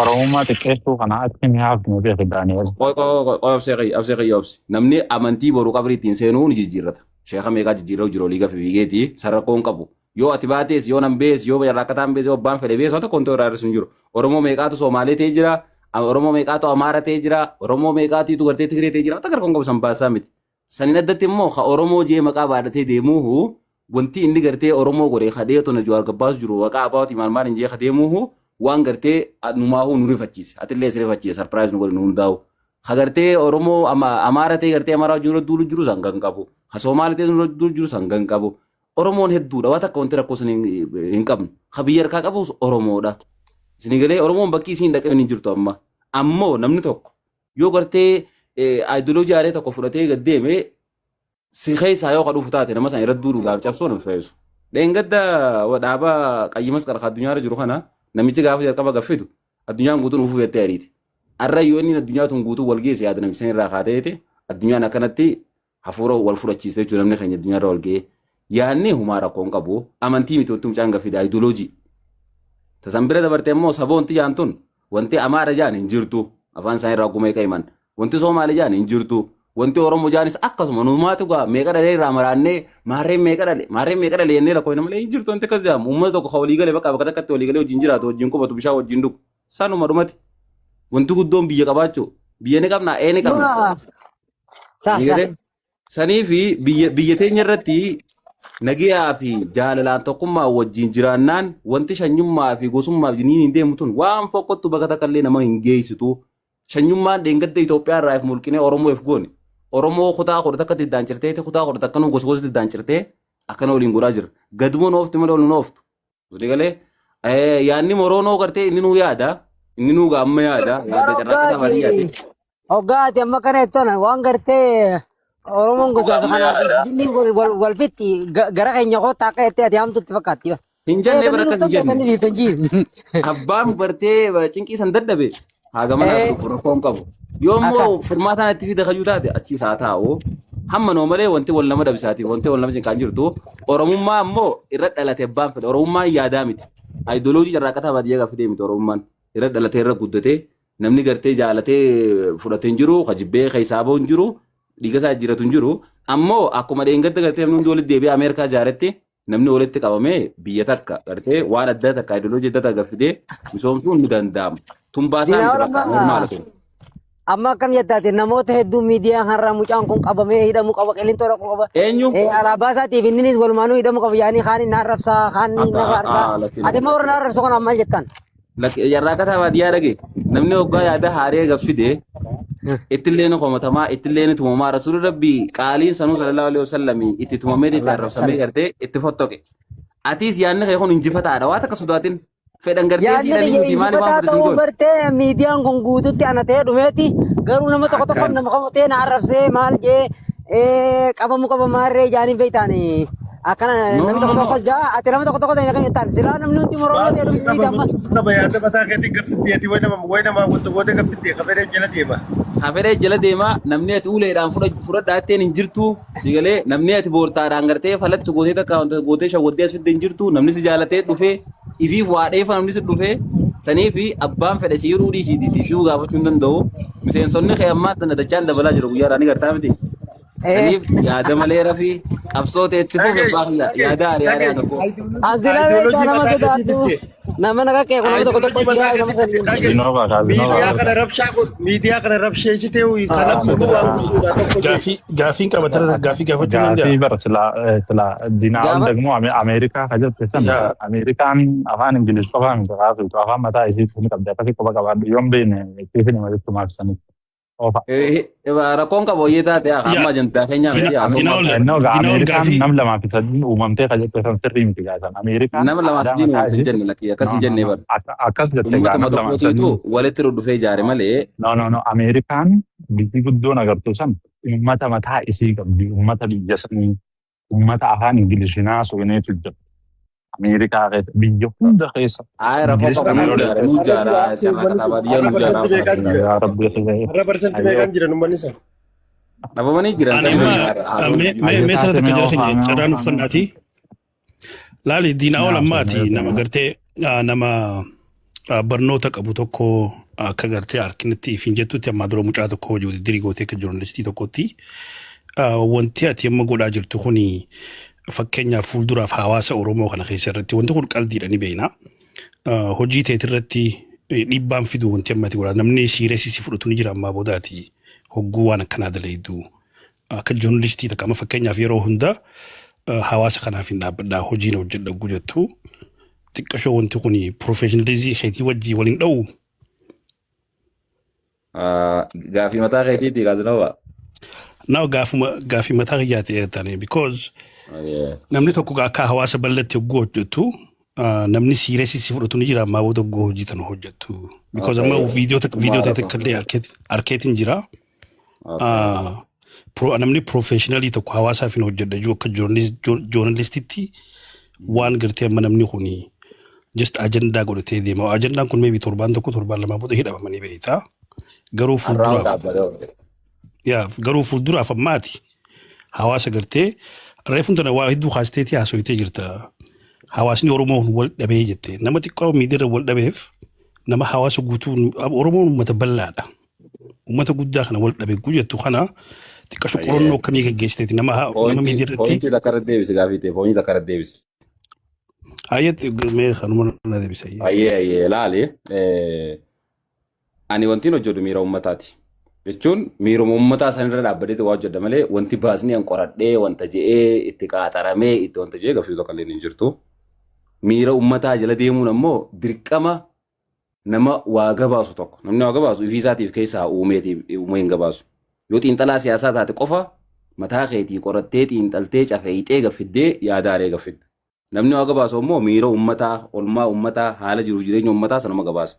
Oromummaa xiqqeessuu kana achi ni hafnu beeki Daani'el. Qoy qoy qoy qoy obsee kiyya obsee kiyya obse namni amantii boru qabrii ittiin seenuu ni jijjiirrata sheeka meeqaa jijjiirra jiru olii gafe fiigeeti sarrakkoo hin qabu yoo ati baatees yoo nan bees yoo rakkataan bees yoo abbaan fedhe bees waan tokko wanti irraa hir'isu hin jiru. Oromoo meeqaatu Somaalee ta'ee jira, Oromoo meeqaatu Amaara ta'ee jira, Oromoo meeqaatu gartee Tigree ta'ee jira, takka rakkoon qabu san baasaa miti. Saniin addatti immoo ka Oromoo jee maqaa baadhatee deemuuhu wanti inni gartee Oromoo godhe ka dheetu na Jawaar gabbaasu jiru maqaa abaawati maal maal hin jee ka deemuuhu waan gartee numaahuu nu rifachiise. Atillee si rifachiise sarpiraayiz nu godhe nu hundaa'u. Ka gartee Oromoo Amaara ta'ee gartee Amaaraa wajjin dura duulu jiru san kan qabu. Ka Somaalee ta'ee dura duulu jiru san kan qabu. Oromoon hedduudha. Waan takka wanti rakkoo san hin qabnu. Ka biyya harkaa qabus Oromoodha. Isin galee Oromoon bakki isiin dhaqeen hin jirtu amma. Ammoo namni tokko yoo gartee aayidoloojii haaree tokko fudhatee gad deeme si keessaa yoo ka dhufu taate nama sana irratti duuluudhaaf cabsuun hin feesu. Dheengadda dhaaba qayyi masqal ka addunyaarra jiru kana namichi gaafa jalqaba gaffidu addunyaan guutuun ufuu jettee ariiti. Arra yoo inni addunyaa tun guutuu wal geesse yaada namicha irraa kaateeti addunyaan akkanatti hafuura wal fudhachiiste jechuudha namni keenya addunyaarra wal ga'ee. Yaadni humaa rakkoo hin qabu. Amantii miti wanti mucaan gaffida ayidooloojii. Tasan bira dabarte immoo saboonti jaan tun wanti Amaara jaan hin jirtu. Afaan isaanii irraa gumee qa'iman. Wanti Soomaalee jaan hin jirtu. Wanti Oromoo jaanis akkasuma numaatu gaa meeqa dhalee irraa maraannee maarreen meeqa dhale maarreen meeqa dhale jennee lakkoo malee hin jirtu wanti akkas jedhamu. Uummata tokko ka walii galee bakka bakka takkatti walii galee wajjin jiraatu wajjin qubatu bishaan wajjin dhugu. Sanuma dhumati. Wanti guddoon biyya qabaachuu. Biyya ni qabna ee ni qabna. Sa Ni sa. galee? Sanii fi biyya biyya teenya irratti nagayaa fi jaalalaan tokkummaa wajjin jiraannaan wanti shanyummaa fi gosummaa fi jiniin hin deemu tun waan fokkottu bakka takka illee nama hin geessitu. Shanyummaan dheengadda Itoophiyaa irraa if mulqinee Oromoo if goone. Oromoo kutaa 11tti iddaan cirtee kutaa 11 nuu gosa gosatti iddaan cirtee akkana waliin godhaa jira. Gaduma nu oofti malee ol nu ooftu. Osoo galee yaadni moroonoo gartee inni nuu yaada inni nuu amma yaada yaada carraa Bara qabaatee yaade. Hoggaati amma kana jettona waan gartee Oromoon gosaa fi kanaaf jinni wal wal wal fixxi gara keenya kottaa akka jettee ati hamtutti fakkaatti. Hin jenne bara akkas hin jenne. Tanii dhiiftan jii. Abbaan bartee cinqii san dadhabe haa gamanaaf dhufu rakkoo hin qabu. Yoo immoo furmaataan itti fida kayyuu taate achi isaa taa'u hamma noo malee wanti wal nama dabsaati wanti wal nama cinqaan jirtu Oromummaa immoo irra dhalate abbaan fedhe Oromummaan yaadaa miti. Ayidooloojii carraaqataa baadiyyaa gaafa fidee miti Oromummaan irra dhalatee irra guddatee namni gartee jaalatee fudhatee hin jiru ka jibbee keessaa bahu hin jiru dhiiga isaa jijjiiratu hin jiru ammoo akkuma dheengadda gartee namni hundi walitti deebi'ee Ameerikaa ijaaretti namni walitti qabamee biyya takka gartee waan addaa takka ideoloojii adda takka fidee misoomsuun ni danda'ama. Tun baasaa miti Diinaa bakka normaala kun. Amma akkam jettaate namoota hedduu miidiyaa kanarraa mucaan kun qabamee hidhamuu qaba qilintoo dhaquu qaba. Eenyu? Alaabaa isaatiif inninis walumaanuu hidhamuu qaba yaanii kaan inni arrabsaa kaan inni Akka nafa arsaa. aa lakki Ati immoo warra na arrabsu kanaaf maal jettan? Yarraaqataa baadiyyaa dhage namni waggaa yaada haaree gaffide ittillee ni komatamaa ittillee ni tumamaa rasuulli rabbii qaaliin sanuu sallallahu alaihi wasallam itti tumamee itti arrabsamee gartee itti fottoqe. Atiis yaadni kee kun injifataadha waan takka sodaatin fedhan gartee Yaadni siidhanii kiyya miti maaliif waan injifataa fedhe siin ta'uu goone. bartee miidiyaan kun guututti ana ta'ee dhumeeti garuu nama tokko tokko Akkaan. nama qabatee na arrabsee maal jee qabamuu qaba maarree jaaniin beektaan akkana No namni no tokko no no. tokkos jaa ati nama tokko tokko ta'e kan jettaan silaa namni hundi moromoo ta'e Maaltu si dhume qaba miti amma. maaltu si qaba yaada mataa keetiin gaffitti ati way namaa wanta gootee gaffitti kafedee jala deema. Kafedee jala deema namni ati uleedhaan fudhadhaa jetteen hin jirtu si galee namni ati boortaadhaan gartee falatti gootee takka wanta gootee shawwaddee as fidde hin jirtu namni si jaalatee dhufee ifiif waa dheefa namni si dhufee sanii fi abbaan fedhe si hiruu dhiisiitii fi si'uu gaafachuu hin danda'u miseensonni kee ammaa tana dachaan dabalaa jiru guyyaadhaan ni gartaa miti. Saniif yaada malee rafii qabsoo ta'e itti fufi Dhaga'i, abbaa kiyya dhaga'i, yaada ari'aa dhaga'i. tokko. Asila beektaa Ayidooloojii nama mataa keetii sodaattu. fidde. Nama naga qeequ nama tokko tokko Ayidooloojii jira mataa nama keetii fidde. sanii. Dhaga'i. Kazinova, Kazinova. Miidiyaa kana rabshaa godhu. Miidiyaa kana rabsheessitee kana kun waan guddoodha tokko jee. Gaafii gaafiin qabatara gaafii gaafachuu Gaafii danda'a. bara sila sila dinaa ol Gaafa ደግሞ Ameerikaa ka jette san Yaa Ameerikaan afaan Ingiliz qofaa miti haasoftu afaan mataa isiitti ni qabdi akkasii qofa qabaadhu yoon beekne ittiin hima jechumaaf sanitti qofa. Rakkoon qabu hoyyee taate amma yaa ajandaa keenyaa miti dina haasa'uu dina ol qabna. Innoo gaa dina ol Ameerikaan gaafii nam lamaa fi sadiin uumamtee ka jette san sirrii miti gaasan Ameerikaan Nama lamaa aadaa sadiin mataa uumamte hin isii jenne lakkii akkas no hin no jenne no bara. akkas jette gaa Uummatuma nam lamaa tokkootiitu sadiin walitti dhufee ijaare malee no no no Ameerikaan biyyi guddoon agartu san uummata mataa isii qabdi uummata biyya sanii uummata afaan Ingiliishinaa soineetu jira. Ameerikaa keessa biyya hunda keessa Ayi rakkoo Ingilish qabu kana nuu yoo ijaara dhaqxe nuu Har'a ijaara dura absee carraa uummanni kataa sun baadiyyaa har'a nuu ijaara parsantii meeqaan haasa'aa jiran? yaa rabbi Har'a parsantii ayyoo meeqaan jiran uummanni sun? Dhabamanii jiran ani sanii amma waliin haasa'uu mee jiru. mee ayyoo mee tana taate takka mee jara keenya oofaa mee carraa nuuf oofaa mee kennaati. Laali diinaa ol mee ammaati haasofne nama gartee nama barnoota qabu tokko akka gartee harkinatti ifin jettutti ammaa dura mucaa tokko hojii dirii gootee akka joornaalistii tokkotti wanti ati amma godhaa jirtu kuni fakkeenyaaf fuulduraaf hawaasa Oromoo kana keessa irratti wanti kun qaldiidha ni beekna. Hojii teet irratti dhiibbaan fidu wanti amma ati godhaa namni siireesii si fudhatu ni jira ammaa boodaati hogguu waan akkanaa dalayduu. Akka joornaalistii takka amma fakkeenyaaf yeroo hunda hawaasa kanaaf hin dhaabbadhaa hojiin hojjedha hogguu jettu xiqqashoo wanti kun professionalism keetii wajjii waliin dha'u. Gaafii mataa keetiiti Kaazinova. Naa gaafuma gaafii mataa kiyyaa ta'e taane because namni tokko akka hawaasa bal'atti hogguu hojjettu namni siireesii si fudhatu ni jira ammaa booda hogguu hojii tana hojjettu. Because amma viidiyoo takka viidiyoo ta'e takka illee arkeetiin jira. Namni professionalii tokko hawaasaaf hin hojjedha jiru akka journalistitti waan gartee amma namni kun just ajandaa godhatee deema. Ajandaan kun maybe torbaan tokko torbaan lamaa booda hidhamanii beektaa. Garuu Har'aan fuulduraaf dhaabbate. Yaa garuu fuulduraaf ammaati hawaasa gartee reefuun tana waa hedduu kaasteetii haasoyitee jirta. Hawaasni Oromoo kun wal dhabee jette. Nama xiqqoo miidiyaa wal dhabeef nama hawaasa guutuu Oromoon uummata bal'aadha. Uummata guddaa kana wal dhabe jettu kana xiqqasho qorannoo akkamii gaggeessiteeti nama nama Poointii miidiyaa irratti poointii takka irra deebisi gaafii ta'e poointii takka irra deebisi. hayyatti mee kanuma na deebisa. Ayyee ayyee laali. Ani wanti hojjedhu miira uummataati. Jechuun miiruma uummataa sanirra dhaabbateeti waa hojjedha malee wanti baasni an qoradhee wanta je'ee itti qaaxaramee itti wanta je'ee gafii tokko illee hin jirtu. Miira uummataa jala deemuun ammoo dirqama nama waa gabaasu tokko. Namni waa gabaasu ifii isaatiif keessaa uumeetiif uumee hin gabaasu. Yoo xiinxalaa siyaasaa taate qofa mataa keetii qorattee xiinxaltee cafeeyxee gaffiddee yaadaaree gaffidda. Namni waa gabaasu ammoo miira uummataa, olmaa uummataa, haala jiruuf jireenya uummataa sanuma gabaasa.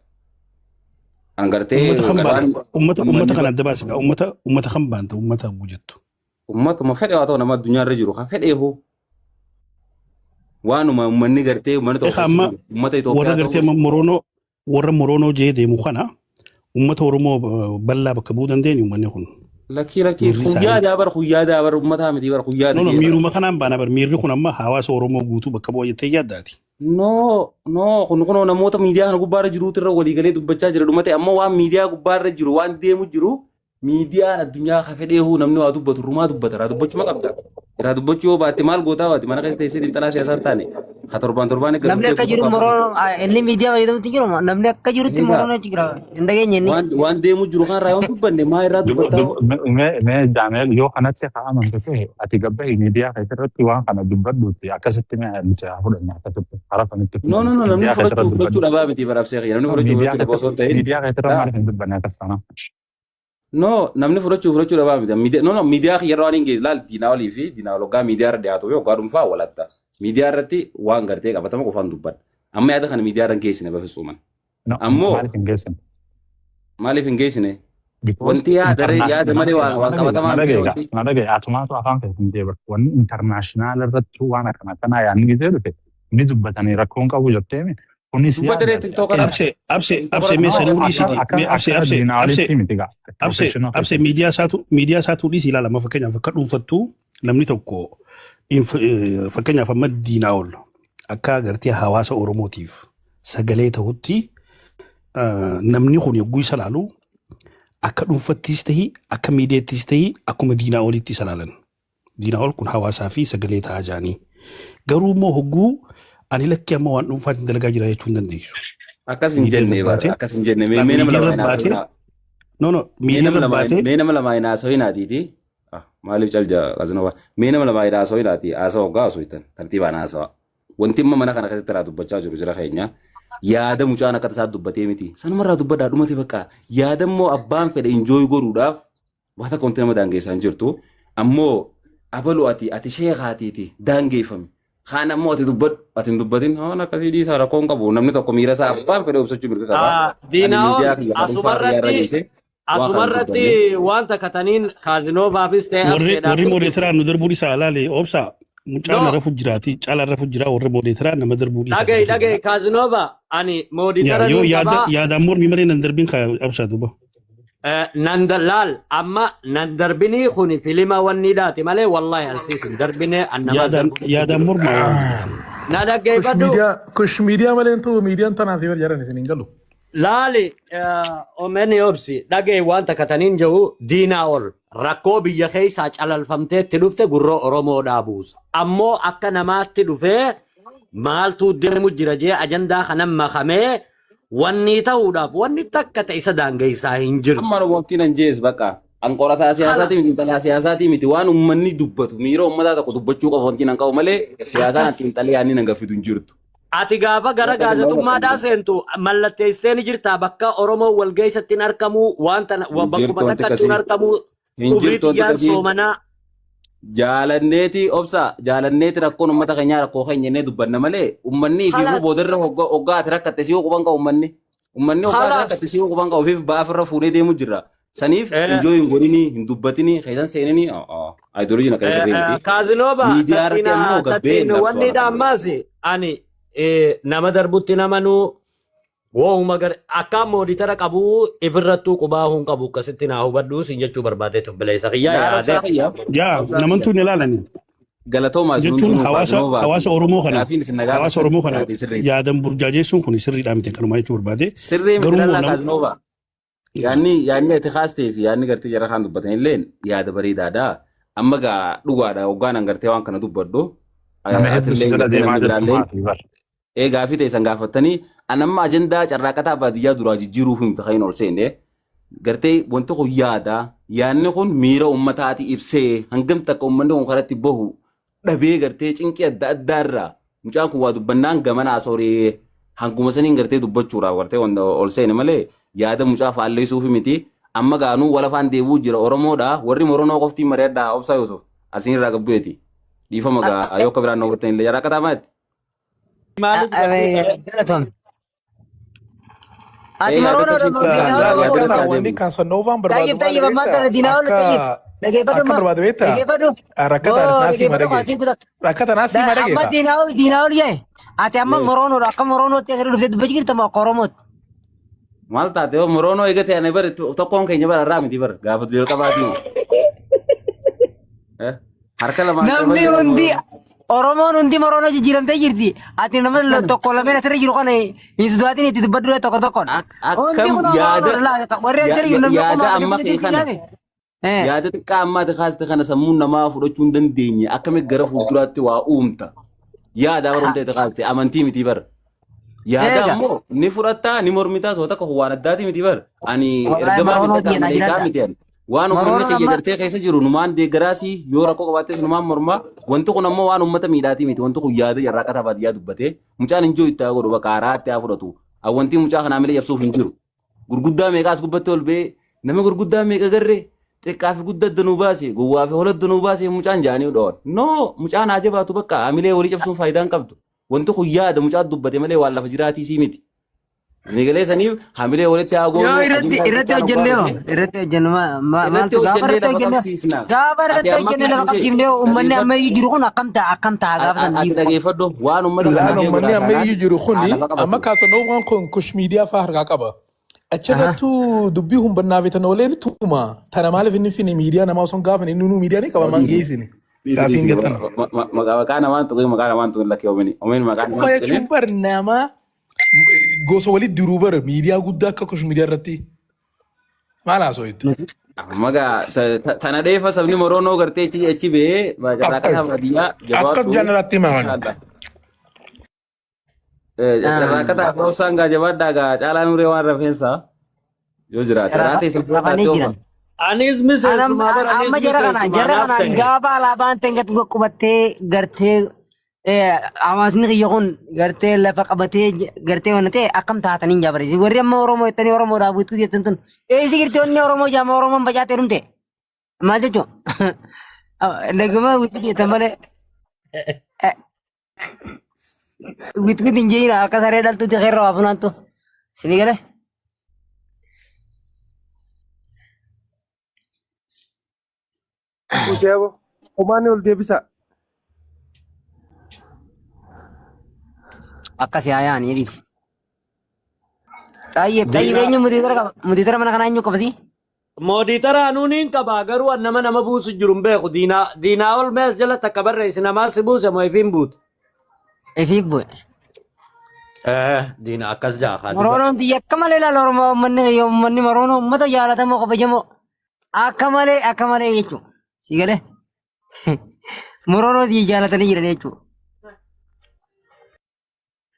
An gartee Uummata kan waan baanta uummata uummata uummanni kana adda baasita uummata uummata kan baanta uummata hogguu jettu. uummatuma fedhe haa ta'u nama addunyaa irra jiru kan fedhe hoo waanuma uummanni gartee uummanni tokko Egaa keessa amma jiru uummata warra Itoophiyaa gartee ta'us amma Moroonoo warra Moroonoo jee deemu kana uummata Oromoo bal'aa bakka bu'uu dandeenyu uummanni kun lakkii lakkii miirri guyyaa isaanii. daa bara guyyaa daa bara uummataa miti bara guyyaa No no jee bara. miiruma kanaan baana bar miirri kun amma hawaasa Oromoo guutuu bakka bu'a jettee yaaddaati. No no kun kunoo namoota miidiyaa kana gubbaarra jiruutu irra waliigalee dubbachaa jira dhumate amma waan miidiyaa gubbaarra jiru waan deemu jiru miidiyaan addunyaa ka fedhee hoo namni waa dubbatu rumaa dubbata irraa dubbachuma qabda. Irraa dubbachuu yoo baatte maal gootaa waati mana keessa teessee xiinxalaa siyaasaa hin taane ka torbaan torbaan eegga Namni dhuftee akka guutuu jiru qabu. moroon inni miidiyaa fayyadamutti jiru namni akka jirutti Egaa moroon achi jira hin dhageenye inni. waan waan deemu jiru kan irraa yoo dubbanne maa irraa dubbataa hoo? Mee Daaneel yoo kanatti haa amantu ta'e ati gabba'i miidiyaa keessatti waan kana dubbadhuuti akkasitti mee nuti haa fudhannu akkasitti hara sanitti No no fudhannu no namni miidiyaa fudhachuu keessatti fudhachuu dubbadhu. dhabaa miti barabsee kiyya namni fudhachuu Miidiyaa fudhachuu dhabaa osoo hin keessatti ta'in miidiyaa keessatti laa maaliif hin dubbanne akkas taana? No namni fudhachuu fudhachuu dhabaa miti. No no miidiyaa kiyya irra waan hin geessu laal diinaa olii fi diinaa ol hoggaa miidiyaa irra dhiyaatu yoo hoggaa dhuunfaa walatta. Miidiyaa irratti waan gartee qabatama qofaan dubbadha. Amma yaada kana miidiyaa irra hin geessine bafisuuman. No Ammoo maaliif hin geessine? maaliif hin geessine? Because Wanti yaada yaada malee waan waan na qabatamaa miti dhagaye wanti. na dhagaye atumaatu afaan keetiin deeba wanni international irratti waan akkana kanaa yaadni gisee dhufe ni dubbatanii rakkoon qabu jetteemi kunis Dubbata ree yaadaati TikTok akka irra. Abse abse TikTok abse irra mee no sanuu akka dhiisiti akka mee abse akka abse abse diinaolitti miti gaa abse professional abse keessatti miidiyaa isaatu dhiisi ilaala amma fakkeenyaaf akka dhuunfattuu namni tokko fakkeenyaaf amma diinaa ol akka agartee hawaasa Oromootiif sagalee ta'utti namni kun yogguu isa laalu Akka dhuunfattis tahi akka miidiyaattis tahi akkuma diinaa olitti isa laalan. Diinaa ol kun hawaasaa fi sagalee ta'aa jaanii. Garuu immoo hogguu ani lakkii amma waan dhuunfaatiin dalagaa jira jechuu hin dandeessu. Akkas hin Miidiyaa jenne irra bara baatee akkas hin jenne mee nama miidiyaa lama irra hin baatee haasawinaa. no no Mee miidiyaa nama irra lama baatee mee nama lama hin haasawinaatiiti. Maaliif calja qazinova mee nama lama hin haasawinaati haasawa hoggaa haasawittan tartiibaan haasawa. Wanti amma mana kana keessatti irraa dubbachaa jiru jira keenya. Yaada mucaan akka tasaa dubbatee miti. Sanuma irraa dubbadhaa dhumate bakka. Yaada immoo abbaan fedhe enjoy godhuudhaaf waa takka wanti nama daangeessaa hin jirtu. Ammoo abalu ati ati sheekaatiiti daangeeffami. Kaan ammoo ati dubbadhu ati hin dubbatin waan akkasii dhiisaa rakkoo hin qabu. Namni tokko miira isaa abbaan fedhe ibsachuu mirga qaba. Ani Diinaa'oon miidiyaa kiyya kan dhuunfaa kiyya irra asumarratti geesse waan kana hin asumarratti dubbanne. waan takka taniin kaazinoovaafis ta'e warri abseedhaaf warri moodeetiraa nu darbuu dhiisaa laale obsa mucaan No rafu jiraati caalaan rafu jira warri moodeetiraa nama darbuu dhiisaa dhaga'i rafu dhaga'i jira. kaazinova ani Yaa mooditara yoo niin yaada qabaa yaadaan mormii malee nan darbiin ka obsa duuba. Nan laal amma nan darbinii kun filima wanniidhaati malee wallahi ansiis hin darbine an namaas Yaadaan darbuun hin yaadaan jiru. mormaa waan jiruuf. Na Kush dhaggeeffadhu miidiyaa kush miidiyaa malee tu miidiyaan tanaaf yoo jedhan isin hin galu. laali omeni obsi dhagee waan takka taniin jiru diinaa ol rakkoo biyya keessaa calalfamteetti dhufte gurroo Oromoodhaa buusa. Ammoo akka namaatti dhufee maaltu deemu jira jee ajandaa kanan makamee wanni ta'uudhaaf wanni takka ta'e isa daangeessaa hin jirtu. Amma wanti nan jees bakka. An qorataa siyaasaatii miti intalaa siyaasaatii miti waan uummanni dubbatu miira uummataa tokko dubbachuu qofa wanti nan qabu malee siyaasaan ati intalii yaanni nan gaffitu hin jirtu. Ati gaafa gara Akka kana gaazexummaadhaa seentu mallatteessitee ni jirtaa bakka Oromoo walgeessatti hin argamu waan tana Hin jirtu bakkuma wanti takkatti hin akkasii. argamu Hin umrii jirtu wanti xiyyaan akkasii. soomanaa. Jaalanneeti obsa jaalanneeti rakkoon uummata keenyaa rakkoo keenya jennee dubbanna malee uummanni ifiifuu Kalaas boodarra hoggaa ati rakkatte si quban qabu uummanni. Uummanni hoggaa ati kalaas rakkatte si quban qabu ofiif baafirra fuudhee deemu jirra. Saniif enjoy hin godhinii hin dubbatinii keessan seeninii ayidoolojiin akkana sirrii miti. Kaazinooba Miidiyaa irratti ammoo gabbee tattiin hin wanni labsu waan ammaas ani nama darbutti namanuu wooma gar akka mooditara qabuu ifirrattuu qubaa hun qabu akkasitti naa hubadhu sin jechuu barbaadee obboleessa kiyyaa Laa yaadee. obsaa kiyya. Yaa Obsaa kiyya. namantuu hin ilaalani. Galatoomaa isin Jechuun hundinuu hawaasa Kaazinoo hawaasa baatu. Oromoo kana Gaafiin isin na hawaasa gaafattan Oromoo kana gaafii sirriiti. yaadan burjaajeessuun kun sirriidhaa miti kanumaa jechuu barbaade. Sirrii miti Garuu immoo lallaa nama Kaazinoo ba'a. Yaanni yaanni ati kaastee fi yaanni gartee jara kaan dubbatan illee yaada bareedaadha. Amma gaa dhugaadha hoggaan an gartee waan kana dubbadhu. Nama hedduu si Atillee jala gartee deemaa namni jirtu biraallee maatii bar. ee gaafii ta'e san gaafattanii an amma ajandaa carraaqataa baadiyyaa duraa jijjiiruuf hin ta'in ol seenne gartee wanti kun yaada yaanni kun miira uummataati ibsee hangam takka uummanni kun karatti bahu dhabee gartee cinqii adda addaa irraa mucaan kun waa dubbannaan gamana asooree hanguma saniin gartee dubbachuudhaaf gartee wanta ol seene malee yaada mucaa faalleessuuf miti amma gaanuu wal afaan deebuu jira Oromoodha warri Moronoo qoftiin mari'adhaa obsaa Yusuf asiin irraa gabbu'eeti dhiifama gaa yoo akka biraan na hubattan illee jaraa qataa maatti. Maaliif gartee Galatoom. Ati Ee yaada maroon akkasii Oromoo Laal diinaa laal Oromoo yaada rakkataa irratti wanni adeemu. kan sannoofaan barbaadu Tayyib maal tayyib ammaan beektaa tana diinaa ol akka tayyib. Dhageeffadhu akka amma barbaadu beektaa dhageeffadhu. rakkataa Boo naasii dhageeffadhu madage kaasii kutat. rakkata naasii Amma madageeta diinaa ol diinaa ol yee. Ati amma moroonoodha akka moroonootti asirra dhuftee dubbachuu jirta moo akka Oromootti? Maal taate yoo moroonoo eegate ani bar tokkoon keenya bara irraa miti bara gaafa jalqabaatii. Harka lamaan qaba Namni jira hundi moroonoo. Oromoon hundi moroonoo jijjiiramtee jirti. Ati nama tokko lameen asirra jiru kana hin sodaatin itti dubbadhu tokko tokkoon. Hundi Akkam kun yaada Oromoodha laata. Warri asirra jiru namni yaada kumaa amma fi kee dhibba kana saddeet jedhame. yaada xiqqaa ammaati kaaste kana sammuun namaa fudhachuu hin dandeenye akkamitti gara fuulduraatti waa uumta. Yaada barumsa itti kaaste amantii miti bara. Yaada Eega. ammoo ni fudhattaa ni mormitaa soo takka waan addaati miti bara. Ani Wallahi ergamaa miti moroonoo takka jedha maleekaa jiraadha. miti ani. Waan uummanni Moroonoo kiyya amma gartee keessa jiru numaan deeggaraasii yoo rakkoo qabaattes numaan mormaa wanti kun ammoo waan uummata miidhaatii miti wanti kun yaada carraaqataa baadiyyaa dubbatee mucaan injoo itti haa godhu bakka haaraa itti haa fudhatu. Wanti mucaa kanaa malee cabsuuf hin jiru. Gurguddaa meeqa as gubbatti ol ba'ee nama gurguddaa meeqa garree xiqqaa fi guddaa adda nuu baase gowwaa fi hola adda nuu baase mucaan jaanii dhawan. No mucaan haa jabaatu bakka hamilee walii cabsuun faayidaa hin qabdu. Wanti kun yaada mucaa dubbate malee waan lafa jiraatii sii miti. Isin saniif hamilee walitti haa Yoo goonu irratti ajandaa irratti mucaan hojjennee hoggaa hoo dhufe irratti hojjennu irratti maaltu gaafa hojjennee irratti lafa hojjennee qabsiisna. gaafa Ati irratti amma hojjennee lafa akkasii qabsiifnee uummanni dhageeffadhu. amma iyyuu jiru kun akkam ta'a akkam ta'a gaafa san Ati jiru kun. dhageeffadhu waan uummata kana Laal jeequdha uummanni amma taanaan iyyuu jiru haa kuni lafa amma qabatu. kaasanoowwan kun kush miidiyaa fa'aa harkaa qaba. Achirrattuu dubbii humbannaa fi tanooleen tuuma. Tana maaliif inni fini miidiyaa namaa osoo hin gaafane inni nuu miidiyaa ni qaba maan geessine. Dhiisi Gaafiin dhiisi gattana. maqaa namaan tuqin maqaa namaan tuqin lakkee oomini oomini maqaa Kuma namaan tuqin jechuun bar nama gosa walitti diruu bar miidiyaa guddaa akka kush miidiyaa irratti. Maal haasoo itti? Amma gaa tana dheefa sabni Moroonoo gartee achi achi ba'ee carraaqataa baadiyyaa Akkas jabaadhu. jaallatatti himaman. Inshaallah. Carraaqataa fi obsaan gaa jabaadhaa gaa caalaa nuree waan rafeensaa yoo jiraate. Raatee isin Rafanii jiran. Anis miseensuma bara anis Amma jara kanaan miseensuma jara naaf kanaan ta'e. gaafa alaabaan tengatu qubattee gartee hawaasni kiyya kun gartee lafa qabatee gartee waan ta'e akkam taatanii hin jaabarisi. Warri amma Oromoo jettanii Oromoodhaaf guutuu jettan tun eessi girtee wanni Oromoo jaama Oromoon facaatee dhumte maal jechuun naguma guutuu jettan malee witwit hin jeeyina akka saree dhaltuutti qeerra waa funaantu isinii galee. Useebo. Homaan ol deebisa. Akkas yaa yaa'anii dhiisi. Xayyee xayyee eenyu mutiitara qaba mutiitara mana kanaa eenyu qabasi? Mooditara anuun hin qaba garuu an nama nama buusu jiru hin beeku. Diinaa diinaa ol mees jala takka barreessi namaa si buuse moo ifiin buute. Ifiif bu'e. Diina akkas jaa kaa duba. Moroonoon xiyya akka malee ilaala Oromoo uummanni uummanni Moroonoo uummata jaalatamoo kabajamoo akka malee akka malee jechuudha. Si galee Moroonoo xiyya jaalatanii jiran jechuudha.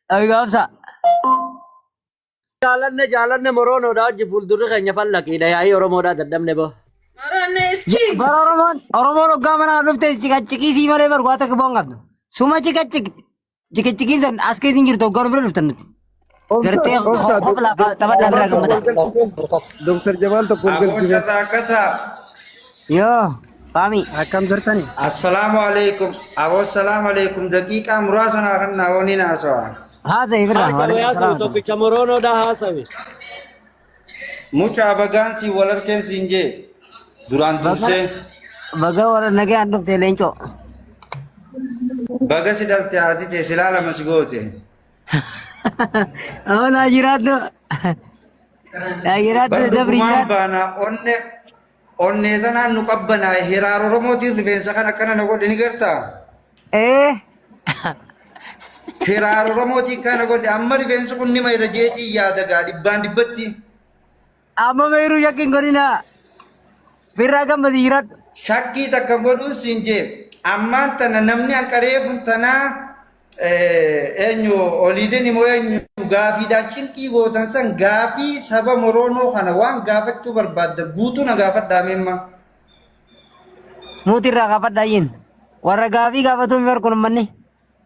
Dhabii gabaabsaa. Jaalanne jaalanne Moroonoodha hojii fuuldurri keenya fallaqiidha yaa'ii Oromoodhaa dadhabne boo. Morono is king. Bara Oromoon Oromoon hoggaa mana dhufte ciqaciqiisii malee bar waa takka bu'aan qabdu. Suma ciqaciq ciqaciqiin san as keessa hin jirtu hoggaa nu bira dhuftan nuti. Obsa Gartee obsa hofla taphadhaa Jamaal biraa tokko gammada. wal galchite. Dr. Jamaal tokko wal Aboo galchite. carraaqataa. Yoo faami. Akkam jirtani? Assalaamu alaikum. Aboo assalaamu alaikum. Daqiiqaa muraasa naa kan naa waliin haasawa. Haasa'e birraa Haasawe waalaikum haasawe salaam. tokkicha Moroonoodhaa haasawe. Mucaa bagaan siin wal harkeen siin jee. Duraan Baga dursee baga warra nagaan dhufte leencoo. baga si dhalte haati tee silaa lama si goote. Oh, naa jiraadhu. Naa jiraadhu Bar dabri dhugumaan jiraadhu. baanaa onne onnee tanaan nu qabbanaa hiraar Oromootiin rifeensa kan akkana na godhe ni gartaa. Eh. Hiraar Oromootiin kana godhe amma rifeensi kun nima irra jeetii yaada gaa dhibbaan dhibbatti. Amma meeruu shakkiin godhina. Birraa gammadi jiraadhu. Shakkii takka godhuun siin jee ammaan tana namni hanqaree tanaa eenyu oliidin immoo eenyu gaafiidhaan cinqii gootan san gaafii saba moroonoo kana waan gaafachuu barbaadda guutuu na gaafadhaa meemma. Muutii irraa gaafadhaa yin. Warra gaafii gaafatuun bar kun manni.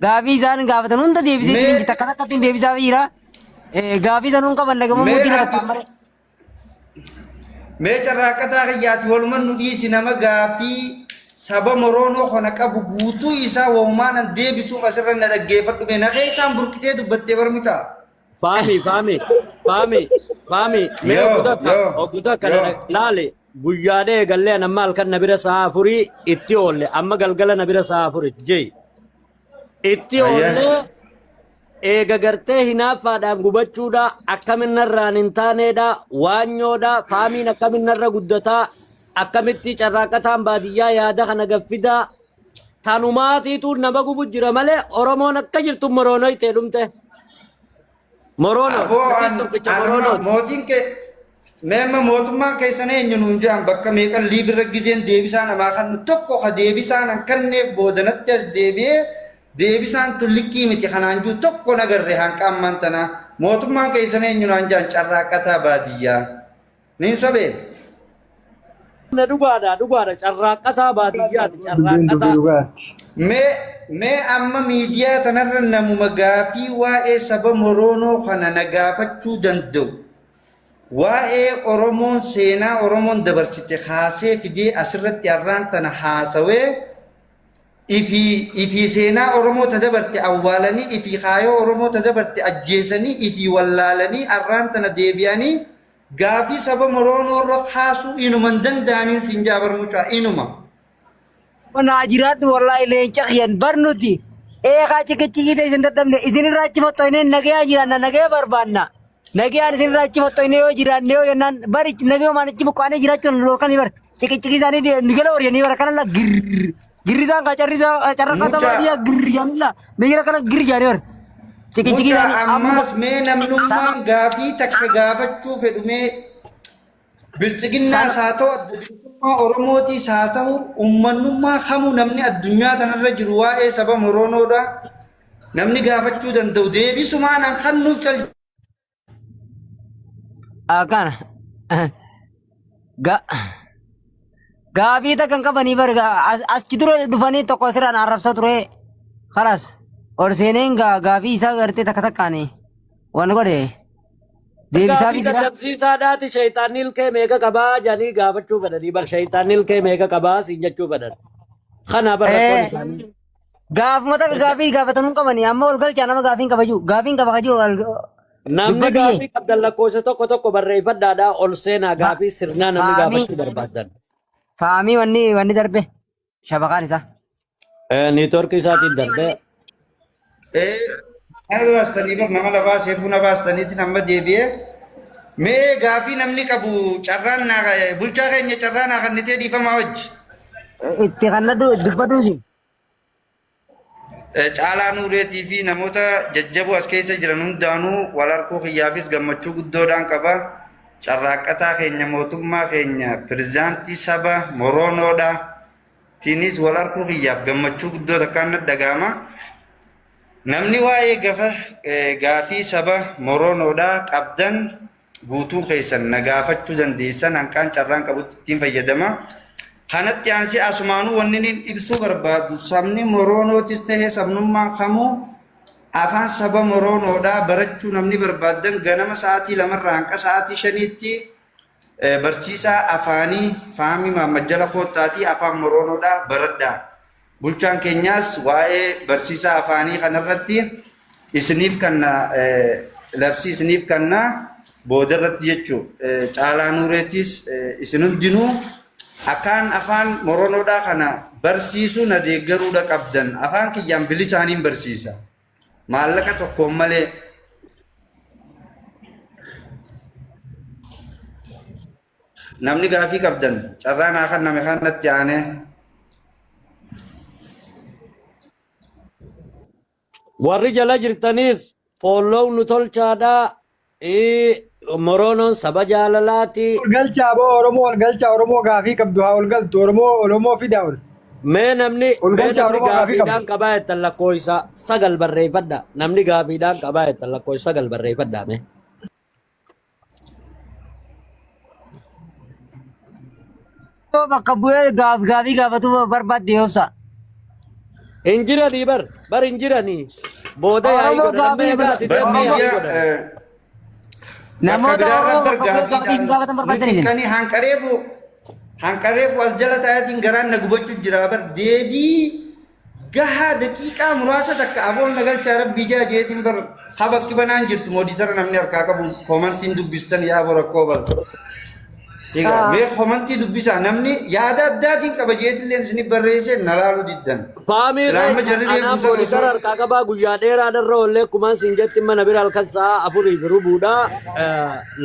Gaafii isaan gaafatan hunda deebisee Mee jirin takka takkatti deebisaa jira. Gaafii isaan hun qaban nagama mee muutii ati lafa malee. mee carraaqqataa kiyyaati waluman nu dhiisi nama gaafii saba moroonoo kana qabu guutuu isaa wahumaan deebisuuf asirra na dhaggeeffadhu mee na keessaan burqitee dubbattee barmucaa. Faami faami faami faami mee Yoo oggu takka yoo oggu takka na yoo. laale guyyaadhee eegallee an amma halkan na bira sa'a afurii itti oolle amma galgala na bira sa'a afurii jee itti Ayyee. oollee eega gartee hinaaffaadhaan gubachuudha akkamin narraan hin taaneedha waanyoodha faamiin akkamin narra guddataa akkamitti carraaqataan baadiyyaa yaada kana gaffidaa tanumaatiitu nama gubu jira malee Oromoon akka jirtu moroonoo itee dhumte. Moroonoon Aboo nutis an tokkicha anuma moroonoon. mootiin kee meemma mootummaan keessan eenyu nuun jedhan bakka meeqan liibirra gizeen deebisaa namaa kannu tokko ka deebisaan an kanneef boodanatti as deebi'ee deebisaan tun likkii miti kanaan jiru tokko nagarre hanqa ammaan tanaa mootummaan keessan eenyu naan jedhan carraaqqataa baadiyyaa. Niin sobee? Na dhugaadha dhugaadha carraaqqataa baadiyyaati Dubbiin dubbii carraaqqataa. dhugaati. Mee mee amma miidiyaa tanarra namuma gaafii waa'ee saba Moroonoo kana na gaafachuu danda'u. Waa'ee Oromoon seenaa Oromoon dabarsite kaasee fidee asirratti har'aan tana haasawee ifii ifii seenaa Oromoo ta dabarte awwaalanii ifii kaayoo Oromoo ta dabarte ajjeesanii ifii wallaalanii har'aan tana deebi'anii gaafii saba Moroonoo irra kaasuu inuma hin danda'aniin siin jaa bar mucaa inuma. Naa jiraadhu wallaahi leenca kiyyan bar nuti eegaa ciqicciqii ta'e isin dadhabne isin irraa achi foxxoynee nagayaan jiraanna nagaya barbaanna. Nagayaan isin irraa achi foxxoynee yoo jiraanne yoo jennaan bari nagayumaan achi buqqaanee jiraachuun nu dhorkanii bar ciqicciqii isaanii ni gala horyanii bara kana la girr girri isaan kaa carri isaa carra kata Mucaa baadiyyaa girr jaanii la ni jira kana girr jaanii bar ciqicciqii mucaa isaanii amma ammaas mee saba namnummaan gaafii takka gaafachuu fedhu mee Biltsiginnaas Sana haa ta'u adda bilisummaa Oromootiis haa ta'u ummannummaa kamuu namni addunyaa tanarra jiru waa'ee saba Moroonoodha. Namni gaafachuu danda'u deebisumaan an kannuuf cal Akkana. Ga gaafii takka hin qabanii bar achi dura dhufanii tokko asirraan arrabsaa ture. Kalas ol seeneen gaafii isaa gartee takka takkaani waan godhe deebisaa Gaafii fi jira. dadhabsiisaadhaati shayxaanni ilkee meeqa qabaa jedhanii gaafachuu fedhanii bar shayxaanni ilkee meeqa qabaa siin jechuu fedhan. Kana bar rakkoon Eh, isaanii. Gaafuma takka gaafii gaafatanuu hin qabanii amma ol galchaa nama gaafii hin qabaju gaafii hin qaba kajuu Namni dubbadhu jee. gaafii qabdan lakkoofsa tokko tokko barreeffadhaadhaa ol seenaa gaafii sirnaa namni Faamii gaafachuu barbaadan. faamii wanni wanni darbe shabakaan isaa. Niitoorkii isaatiin darbee. Nama baastanii bar nama labaa seefuu na baastaniitiin amma deebi'ee mee gaafii namni qabu carraan naa bulchaa keenya carraa naa kennitee dhiifamaa wajji. Itti kannadhu dubbadhuusi. Caalaa Nuureetii fi namoota jajjaboo as keessa jiran hundaanuu wal harkuu kiyyaafis gammachuu guddoodhaan qaba. Carraaqqataa keenya mootummaa keenya pirezidaantii saba Moroonoodha. Tiinis wal harkuu kiyyaaf gammachuu guddoo takkaan na dhaga'ama. Namni waa'ee gafa gaafii saba Moroonoodha qabdan guutuu keessan na gaafachuu dandeessan hanqaan carraan qabutti ittiin fayyadama. Kanatti aansee asumaanuu wanni inni ibsuu barbaadu sabni Moroonootis ta'ee sabnummaan kamuu afaan saba Moroonoodhaa barachuu namni barbaaddan ganama sa'aatii 2rraa hanqa sa'aatii 5tti barsiisaa afaanii Faamii Mahammad jala koottaatii afaan Moroonoodhaa baradhaa. Bulchaan keenyaas waa'ee barsiisaa afaanii kanarratti isiniif kanna labsii isiniif kanna boodarratti jechuu Caalaa Nuureetis isin hundinuu akkaan afaan Moronoodhaa kana barsiisu na deeggaruudha qabdan. Afaan kiyyaan bilisaaniin barsiisa. Maallaqa tokkoon malee. Namni gaafii qabdan carraa naa kanname kanatti aanee. Warri jala jirtanis foollow nu tolchaadha. Moroonoon saba jaalalaati. Ol galchaa boo Oromoo ol galchaa Oromoo gaafii qabdu haa ol galtu Oromoo Oromoo fidaa ol. Mee namni Ol mee galchaa namni Oromoo gaafii qabdu. gaafiidhaan qabaa jettan lakkoofsa 9 barreeffadha. Namni gaafiidhaan qabaa jettan lakkoofsa 9 barreeffadha mee. Bakka bu'ee gaaf gaafii gaafatu barbaadde yoobsa. Hin jiranii bar bar hin jiranii. Booda yaa'ii Oromoo godhan amma gaafii egaa ati Bar deemee yaa'ii miidiyaa godhan. bakka Namoota biraarra Oromoo bar bakka bu'ee gaafii gaafiidhaan gaafatan barbaaddan nuti isin. kani hanqareefu hanqareefu as jala taa'eetiin garaan na gubachuu jira bar deebii Gahaa daqiiqaa muraasa takka aboon na galchaa rabbii jaa jeetiin bar habakki banaan jirtu mooditara namni harkaa qabu komantiin dubbistan yaa bo rakkoo bar. Egaa mee komantii dubbisaa namni yaada addaatiin qaba jeetilleen isinif barreesse na laaluu diddan. Faamii Silaa amma jarri anaa deebisan mooditara osoo harkaa qabaa guyyaa dheeraa darra oollee kumaan siin jetti mana bira halkan sa'a afurii fi rubuudha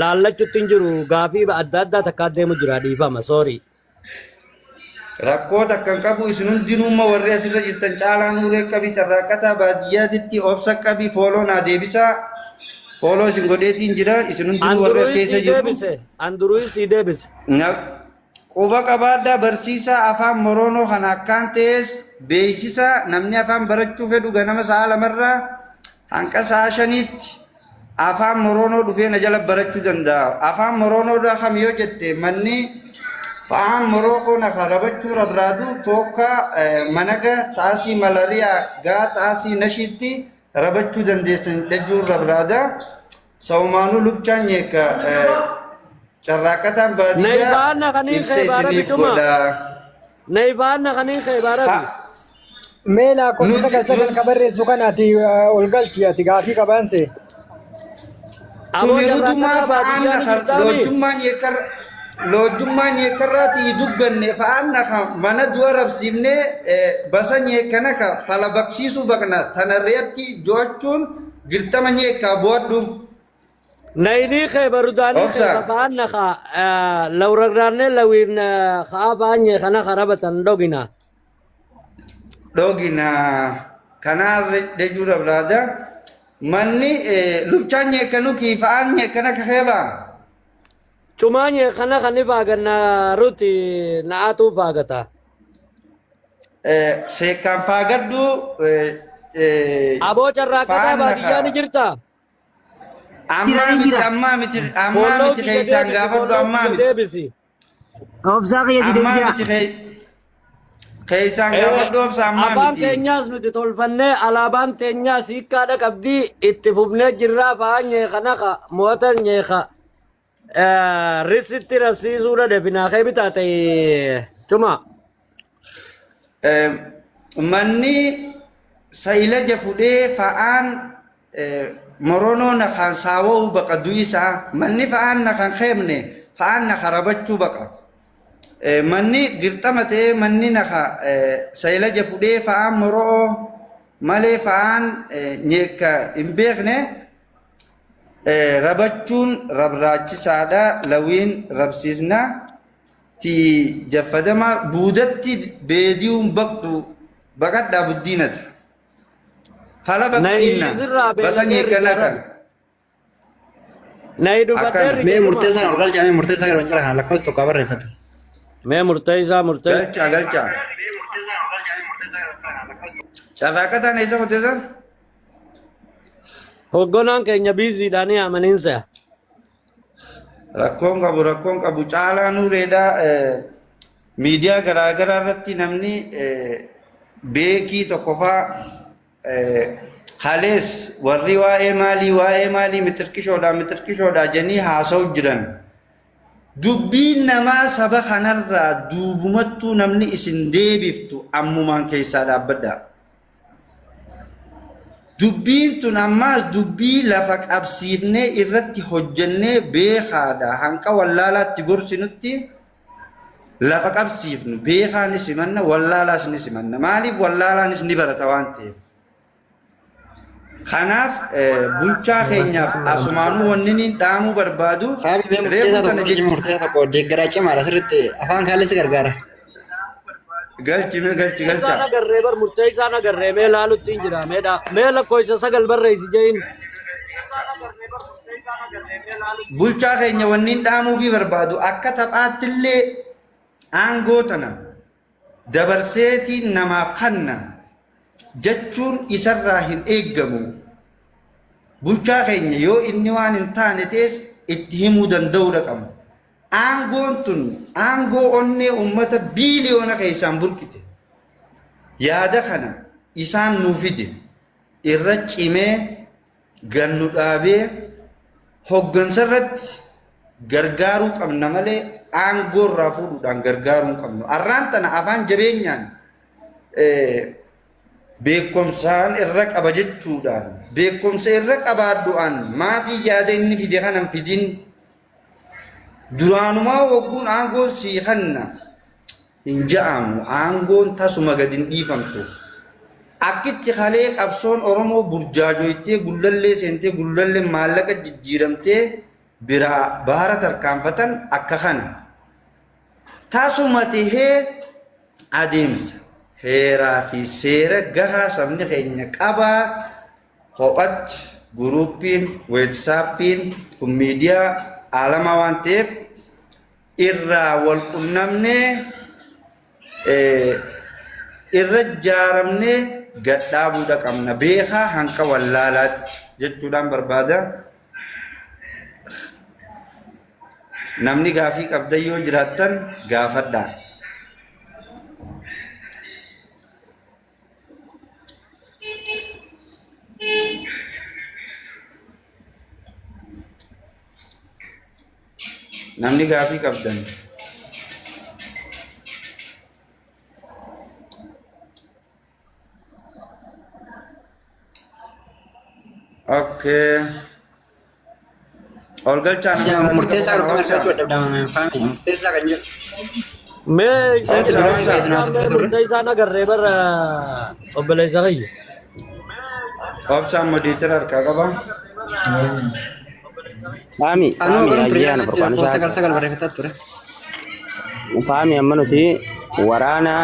laallachutti hin jiru gaafii adda addaa takkaa deemu jira dhiifama soorii. Rakkoo takka hin qabu isin hundinuumma warri asirra jirtan caalaa nuuree qabi carraaqqataa baadiyyaatitti obsa qabi fooloo naa deebisaa fooloo isin godheetiin jira isin hundinuu warri as Anduruun keessa sii jirru. deebise. Anduruun sii deebise. Quba qabaadhaa barsiisaa afaan Moroonoo kana akkaan ta'es beeksisa namni afaan barachuu fedhu ganama sa'a 2rraa hanqa sa'a 5tti afaan Moroonoo dhufee na jala barachuu danda'a. Afaan Moroonoodhaa kam yoo jette manni fa'aan Morookoo na rabachuu rabraadu tookka managa taasii malariyaa gaa taasii nashiitti rabachuu dandeessan jechuun rabraada. Saumaanuu lubchaan nyeekka carraaqqataan baadiyyaa Naifaanna kaniin ibsa kee baarabi isiniif dhuma. godha. Naifaanna kaniin kee baarabi. Mee lakkoofsa Nuti 9 9 nuti ka barreessu kana ati ol galchi ati gaafii qabaanse. Aboo tuni rudumaa carraaqqataa fa'aan baadiyyaa ni nafa jirtaami. loojjummaan yeekkarra loojjummaan yeekkarraati dubbanne fa'aan nafa mana du'a rabsiifne basa nyeekkana ka fala baqsiisuu baqna tana re'atti jo'achuun girtama nyeekkaa bu'adhu. Nainii kee barudaanii kee Obsa. fa'aan ka lawragnaannee lawiin ka'aa baanyee kana karabatan dhogina. Dhogina kanaa dejuu rabraada manni lubchaan nyeekkanu kiifa'aan nyeekkana kakeebaa. Cumaanye kana kan faaganna ruti na'atu faagata. Seekaan faagadhu Aboo carraaqqataa faana baadiyyaa ni kaa. jirta. Ammaa miti ammaa miti ammaa Folloo miti kiyya keessaan deebisi gaafadhu folloo ammaa kiyya miti. deebisi. Obsaa kiyya si Ammaa deebisaa. miti keessaan gaafadhu obsa ammaa Afaan miti. keenyaas nuti tolfannee alaabaan teenyaas hiikkaadha qabdii itti fufnee jirraa fa'aa nyeekana ka mo'atan nyeeka risitti rasiisuudha definaa kee bitaa ta'e cuma. Manni sayilaja fudhee fa'aan moronoo na kan saawwa'uu baqa du'isaa manni fa'aan na kan keemne fa'aan na karabachuu baqa. Manni girxama ta'ee manni na ka sayilaja fudhee fa'aan moro'oo malee fa'aan nyeekka hin beekne rabachuun rabraachisaadha lawiin rabsiisna ti jaffadama buudatti beediyuun baqdu baqadhaa buddiinata. Fala baqsiinna Sirraa basa beekamee nyeekka naka. Nayi dubarteerri Akkana. Mee murteessaan ol galchaa mee murteessaa gara jala kana lakkoofsa tokko haa barreeffatu. Mee murteessaa murtee. Galchaa galchaa. Carraaqataan eessa murteessaan? Hogganaan keenya biiziidhaan amaniinsa. Rakkoon qabu rakkoon qabu caalaa nuureedha. Miidiyaa garaagaraa irratti namni beekii tokko faa halees warri waa'ee maalii waa'ee maalii mitirqishoodha mitirqishoodha jedhanii haasa'u jiran. Dubbiin namaa saba kanarraa duubumattuu namni isin deebiftu ammumaan keessaa dhaabbadha. Dubbiin tun ammaas dubbii lafa qabsiifnee irratti hojjennee beekaadha. Hanqa wallaalaatti gorsinutti lafa qabsiifnu beekaanis himanna wallaalaas ni simanna. Maaliif wallaalaanis ni barata waan ta'eef. Kanaaf bulchaa keenyaaf asumaanuu wanni inni dhaamuu barbaadu Faabi mee reefu murteessaa tana tokko galchi jecha murteessaa tokko deeggaraa cimaadha sirriitti afaan kaallee si gargaara. galchi mee galchi Murteessaan galcha. agarree bar murteessaan agarree mee laalutti hin jira mee dha mee lakkoofsa sagal barreessi jehin. Bulchaa keenya wanni inni dhaamuufii barbaadu akka taphaattillee aangoo tana dabarseetiin namaaf kanna jechuun isarraa hin eeggamu. Bulchaa keenya yoo inni waan hin taane ta'es itti himuu danda'uudha qabna. Aangoon tun aangoo onnee uummata biiliyoona keessaan burqite. Yaada kana isaan nuu fide irra cimee gannu dhaabee hoggansa irratti gargaaruu qabna malee aangoo irraa fuudhuudhaan gargaaruu hin qabnu. Arraan tana afaan jabeenyaan beekumsaan irra qaba jechuudhaan beekumsa irra qabaadhu'aan maafii yaada inni fide kanan fidin duraanumaa wagguun aangoon sii kanna hin ja'amu aangoon tasuma gad hin dhiifamtu. Akkitti kalee qabsoon Oromoo burjaajoytee gullallee seentee gullallee maallaqa jijjiiramtee biraa baara tarkaanfatan akka kana. Tasuma tahee adeemsa heeraa fi seera gahaa sabni keenya qabaa kophatti guruuppiin weetsaappiin kun miidiyaa aalamaa waan ta'eef irraa wal qunnamnee irra jaaramnee gad dhaabuudha qabna beekaa hanqa wallaalaatti jechuudhaan barbaada. Namni gaafii qabdan yoo jiraattan gaafadhaa. Namni gaafii qabdan. Okay. Ol galchaa nama Si'a gaafii qabu murteessaa kana kan obsaa. argachuu dadhabdama faami murteessaa kan jedhu. Mee Sirriitti Obsaa duraan obsaa. keessan haasofne turre. murteessaan agarree bar obboleessa kiyya. Obsaan modiitira harkaa qaba. Faami, Anuu faami, garuu ayyaana pireezidaantii burqaan lakkoofsa isaa sagal sagal barreeffataa ture. Faami amma nuti waraana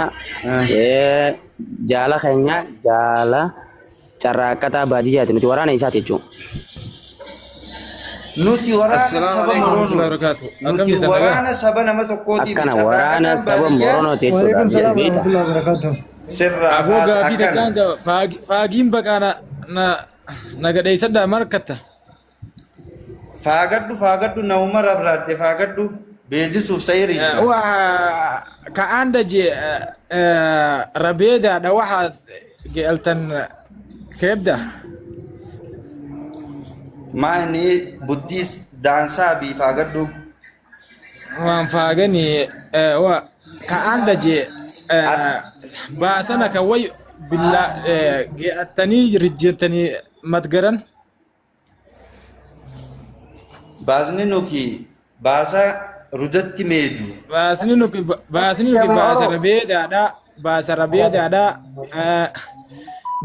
jaala keenya jaala carraaqqataa baadiyyaati nuti waraana isaati jechuudha. Nuti waraana Assalaamu saba alaikum warahmatullahi Moroonooti. wabarakatuh. Akkam Nuti jirtan nagaa? waraana saba nama tokkootiif Akkana waraana carraaqqataan saba baadiyyaa Moronooti jechuudha. Waalaikum salaam Beekta. warahmatullahi wabarakatuh. sirraa Aboo kaasa gaafii akkana. takkaan qaba. Faagiin baqaa na na na gadheessadhaa markatta. Faagadhu faagadhu nauma rabraatte faagadhu beeldisuuf sayiri jira. Waxa ka'aan daje rabeedaadha waxaad geeltan keebda. Maa inni buddiis daansaa bii faagadhu. Waan faagani wa ka'aan daje baasana ka way billaa ge'attanii rijjettanii matgaran. Baasni nuki baasa rudatti meedu. Baasni nuki baasa rabeedaadha baasa rabeedaadha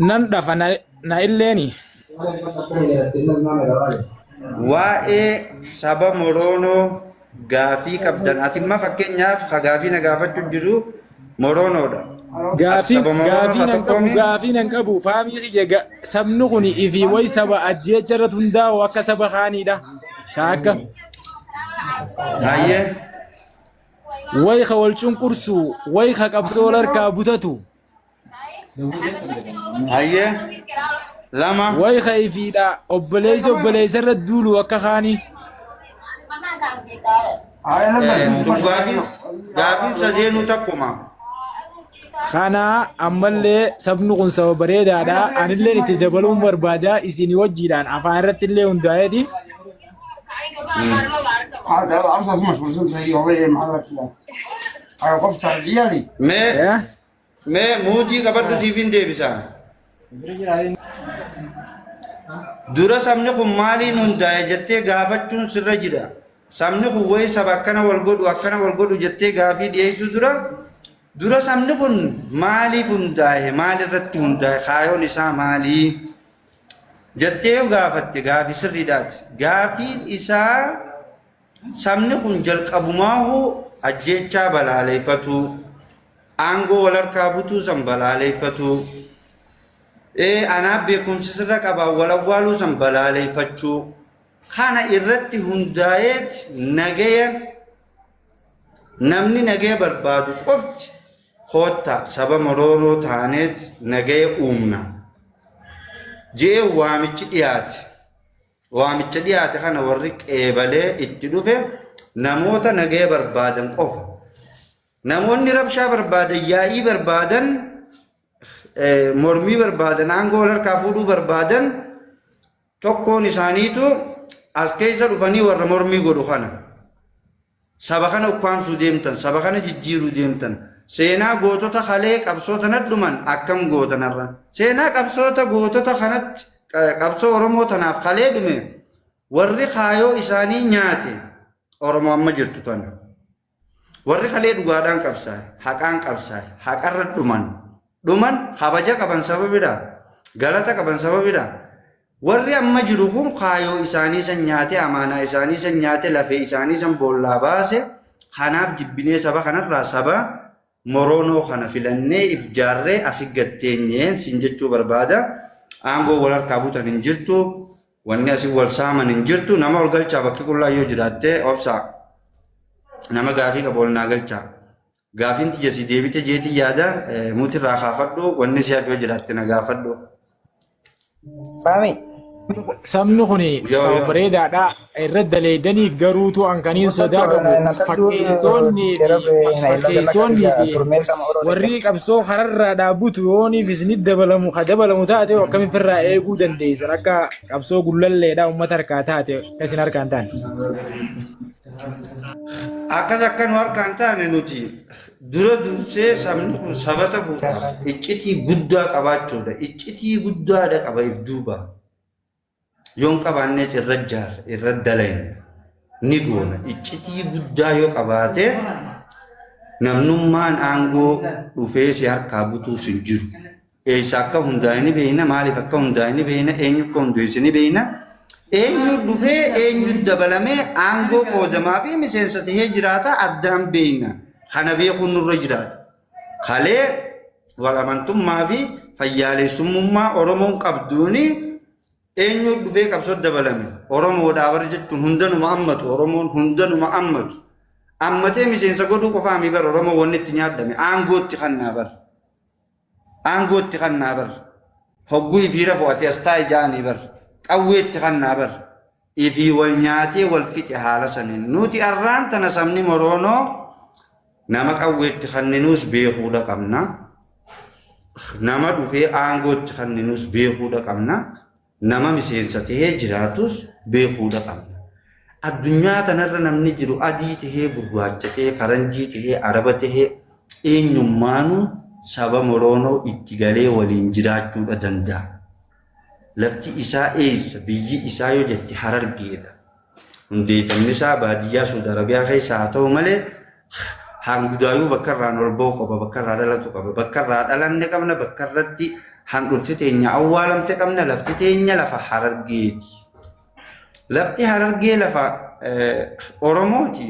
nan dhafa na na illeeni. Waa'ee saba Moroonoo gaafii qabdan. Ati imma fakkeenyaaf ka gaafii na gaafachuu jiru Moroonoodha. Ati Gaafii saba Moroonoo gaafii ka nan qabu tokkoomi? gaafii nan qabu faamii kiyya sabni kun ifii way saba ajjeecha irratti hundaa'u akka saba kaaniidha. Ka akka Hayyee. way ka wal cunqursu way ka qabsoo wal harkaa butatu Hayyee. Lama. way ka ifiidha obboleessa obboleessa irra duulu akka kaanii. Tun gaafiin gaafiin sadeenuu takkuma. Kana ammallee sabni kun saba bareedaadha. Anilleen itti dabaluun barbaada isin wajjiidhaan afaan irratti illee hundaa'eeti. Mee mee muudii qabadhu siif hin deebisa. Dura sabni kun maaliin hundaa'e jettee gaafachuun sirra jira. Sabni kun wayi saba akkana wal godhu akkana wal godhu jettee gaafii dhiyeessuu dura dura sabni kun maaliif hundaa'e maalirratti hundaa'e kaayoon isaa maalii jettee yoo gaafatte gaafii sirriidhaati. Gaafiin isaa sabni kun jalqabumaahu ajjeechaa balaaleeffatu aangoo wal harkaa butuu san balaaleeffatu anaaf beekumsi sirra qabaa wal awwaaluu san balaaleeffachuu kana irratti hundaa'eet nagaya namni nagaya barbaadu qofti koottaa saba Moroonoo taaneet nagaya uumna jee waamichi dhiyaate. Waamicha dhiyaate kana warri qeebalee itti dhufe namoota nagaya barbaadan qofa. Namoonni rabshaa barbaadan, yaa'ii barbaadan, mormii barbaadan, aangoo wal harkaa fuudhuu barbaadan tokkoon isaaniitu as keessa dhufanii warra mormii godhu kana. Saba kana ukkaamsuu deemtan, saba kana jijjiiruu deemtan, seenaa gootota kalee qabsoo tanatti dhuman akkam gootanarra. Seenaa qabsoota gootota kanatti qabsoo Oromoo tanaaf kalee dhume warri kaayoo isaanii nyaate Oromoo amma jirtu tana. Warri kalee dhugaadhaan qabsaa'e, haqaan qabsaa'e, haqarra dhuman, dhuman kabaja qaban sababidha. Galata qaban sababidha. Warri amma jiru kun kaayoo isaanii san nyaate, amaanaa isaanii san nyaate, lafee isaanii san boollaa baase. Kanaaf jibbinee saba kanarraa saba Moroonoo kana filannee if jaarree asi gatteenyeen siin jechuu barbaada. Aangoo wal harkaa butan hin jirtu. Wanni asii wal saaman hin jirtu. Nama ol galchaa bakki qullaa yoo jiraatte obsaa. Nama gaafii qabu ol naa galchaa. Gaafiin tiyya si deebite jeetii yaada mutirraa kaafadhu wanni si hafe yoo jiraatte na gaafadhu. Faami. Sabni kun Yoo saba yoo. bareedaadha. Irra daleeydaniif garuutu an kaniin sodaa qabu fakkeessitoonni fi fakkeessitoonni fi warri qabsoo kararraa dhaabbutu yooniif isinit dabalamu ka dabalamu taate akkamiin firraa eeguu dandeessan akka qabsoo gullalleedha uummata harkaa taate akka isin harkaan taane. Akkas akka nu harkaan taane nuti dura dursee sabni kun saba ta'uudhaaf iccitii guddaa qabaachuudha. Iccitii guddaadha qaba if duuba. Yoon qabaannes irra jaarra, irra dalayna. Ni goona. Iccitii guddaa yoo qabaate namnummaan aangoo dhufee si harkaa butuus hin jiru. Eessa akka hundaa'e ni beekna, maaliif akka hundaa'e ni beekna, eenyu akka hundeesse ni beekna. Eenyu dhufee eenyu dabalamee aangoo qoodamaa fi miseensa tahee jiraata addaan beekna. Kana beekuun nurra jiraata. Kalee wal amantummaa fi fayyaalessummaa Oromoon qabduuni Eenyuu dhufee qabsoo dabalame? Oromoodhaa bar jechuun hundanuma ammatu Oromoon hundanuma ammatu. Ammatee miseensa godhuu qofaa mi bar Oromoo wanni itti nyaadhame aangootti kannaa bar. Aangootti kannaa bar. Hogguu ifii rafu ati as taa'i ja'anii bar. Qawweetti kannaa bar. Ifii wal nyaatee wal fixe haala saniin. Nuti arraan tana sabni Moroonoo nama qawweetti kanninuus beekuudha qabna. Nama dhufee aangootti kanninuus beekuudha qabna. Nama miseensa tahee jiraatus beekuudha qabna. Addunyaa tanarra namni jiru adii tahee gurraacha tahee faranjii tahee araba tahee eenyummaanuu saba Moroonoo itti galee waliin jiraachuudha danda'a. Lafti isaa eessa? Biyyi isaa yoo jette Harargeedha. Hundeeffamni isaa baadiyyaa Suudi Arabiyaa keessa haa ta'u malee hangudaayuu bakka irraan ol ba'u qaba, bakka irraa dhalatu qaba, bakka irraa dhalanne qabna, bakka irratti handhurti teenya awwaalamte qabna, lafti teenya lafa Harargeeti. Lafti Harargee lafa Oromooti.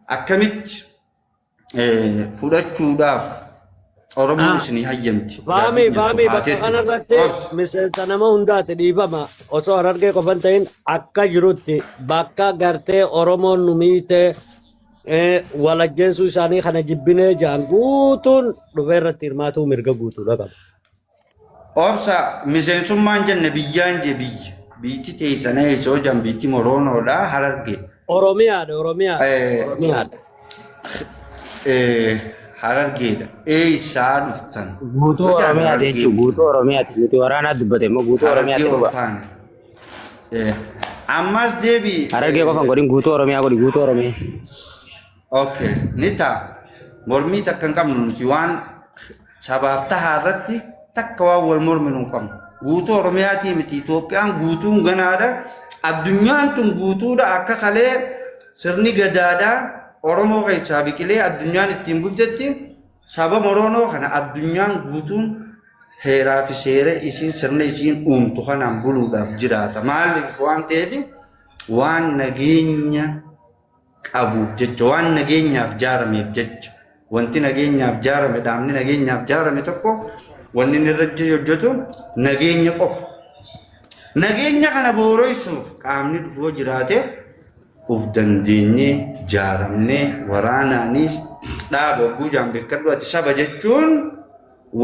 Akkamitti fudhachuudhaaf Oromoon isinii hayyamti. Faamii Gaafiin jirtu faamii bakka haatee turte. kanarratti Obsi. miseensa nama hundaati dhiifama osoo harargee qofan ta'in akka jirutti bakka gartee Oromoon nu miite wal ajjeesuu isaanii kana jibbinee ja'an guutuun dhufee irratti hirmaatuu mirga guutuudha qaba. Obsa miseensummaan jenne biyyaan je biyya. Biitti teessan eessa hojjan biitti Moroonoodha Harargee. Oromiyaadha Oromiyaadha Oromiyaadha. Harargeedha. Eessaa dhuftan? Guutuu Hojjaan Oromiyaati Harargee jechuun guutuu Oromiyaati. Nuti waraanaa dubbate immoo guutuu Harargee Oromiyaati ol dhuga. kaane. Ammas deebi. Harargee qofan godhin guutuu Oromiyaa godhi guutuu Oromiyaa. Okay, ni ta'a. Mormii takka hin qabnu nuti waan sabaaf tahaa irratti takka waan wal morminu hin qabnu. Guutuu Oromiyaatii miti Itoophiyaan guutuun ganaadha. Addunyaan tun guutuudha akka kalee sirni gadaadhaa Oromoo keessaa biqilee addunyaan ittiin bultetti saba Moroonoo kana addunyaan guutuun heeraa fi seera isiin sirna isiin uumtu kanaan buluudhaaf jiraata. Maaliif waan ta'eef waan nageenya qabuuf jecha waan nageenyaaf jaarameef jecha wanti nageenyaaf jaarame dhaabni nageenyaaf jaarame tokko wanni inni irratti hojjetu nageenya qofa. Nageenya kana booroysuuf qaamni dhufu yoo jiraate uf dandeenyee jaaramnee waraanaanis dhaaba hogguu jaan beekadhu ati saba jechuun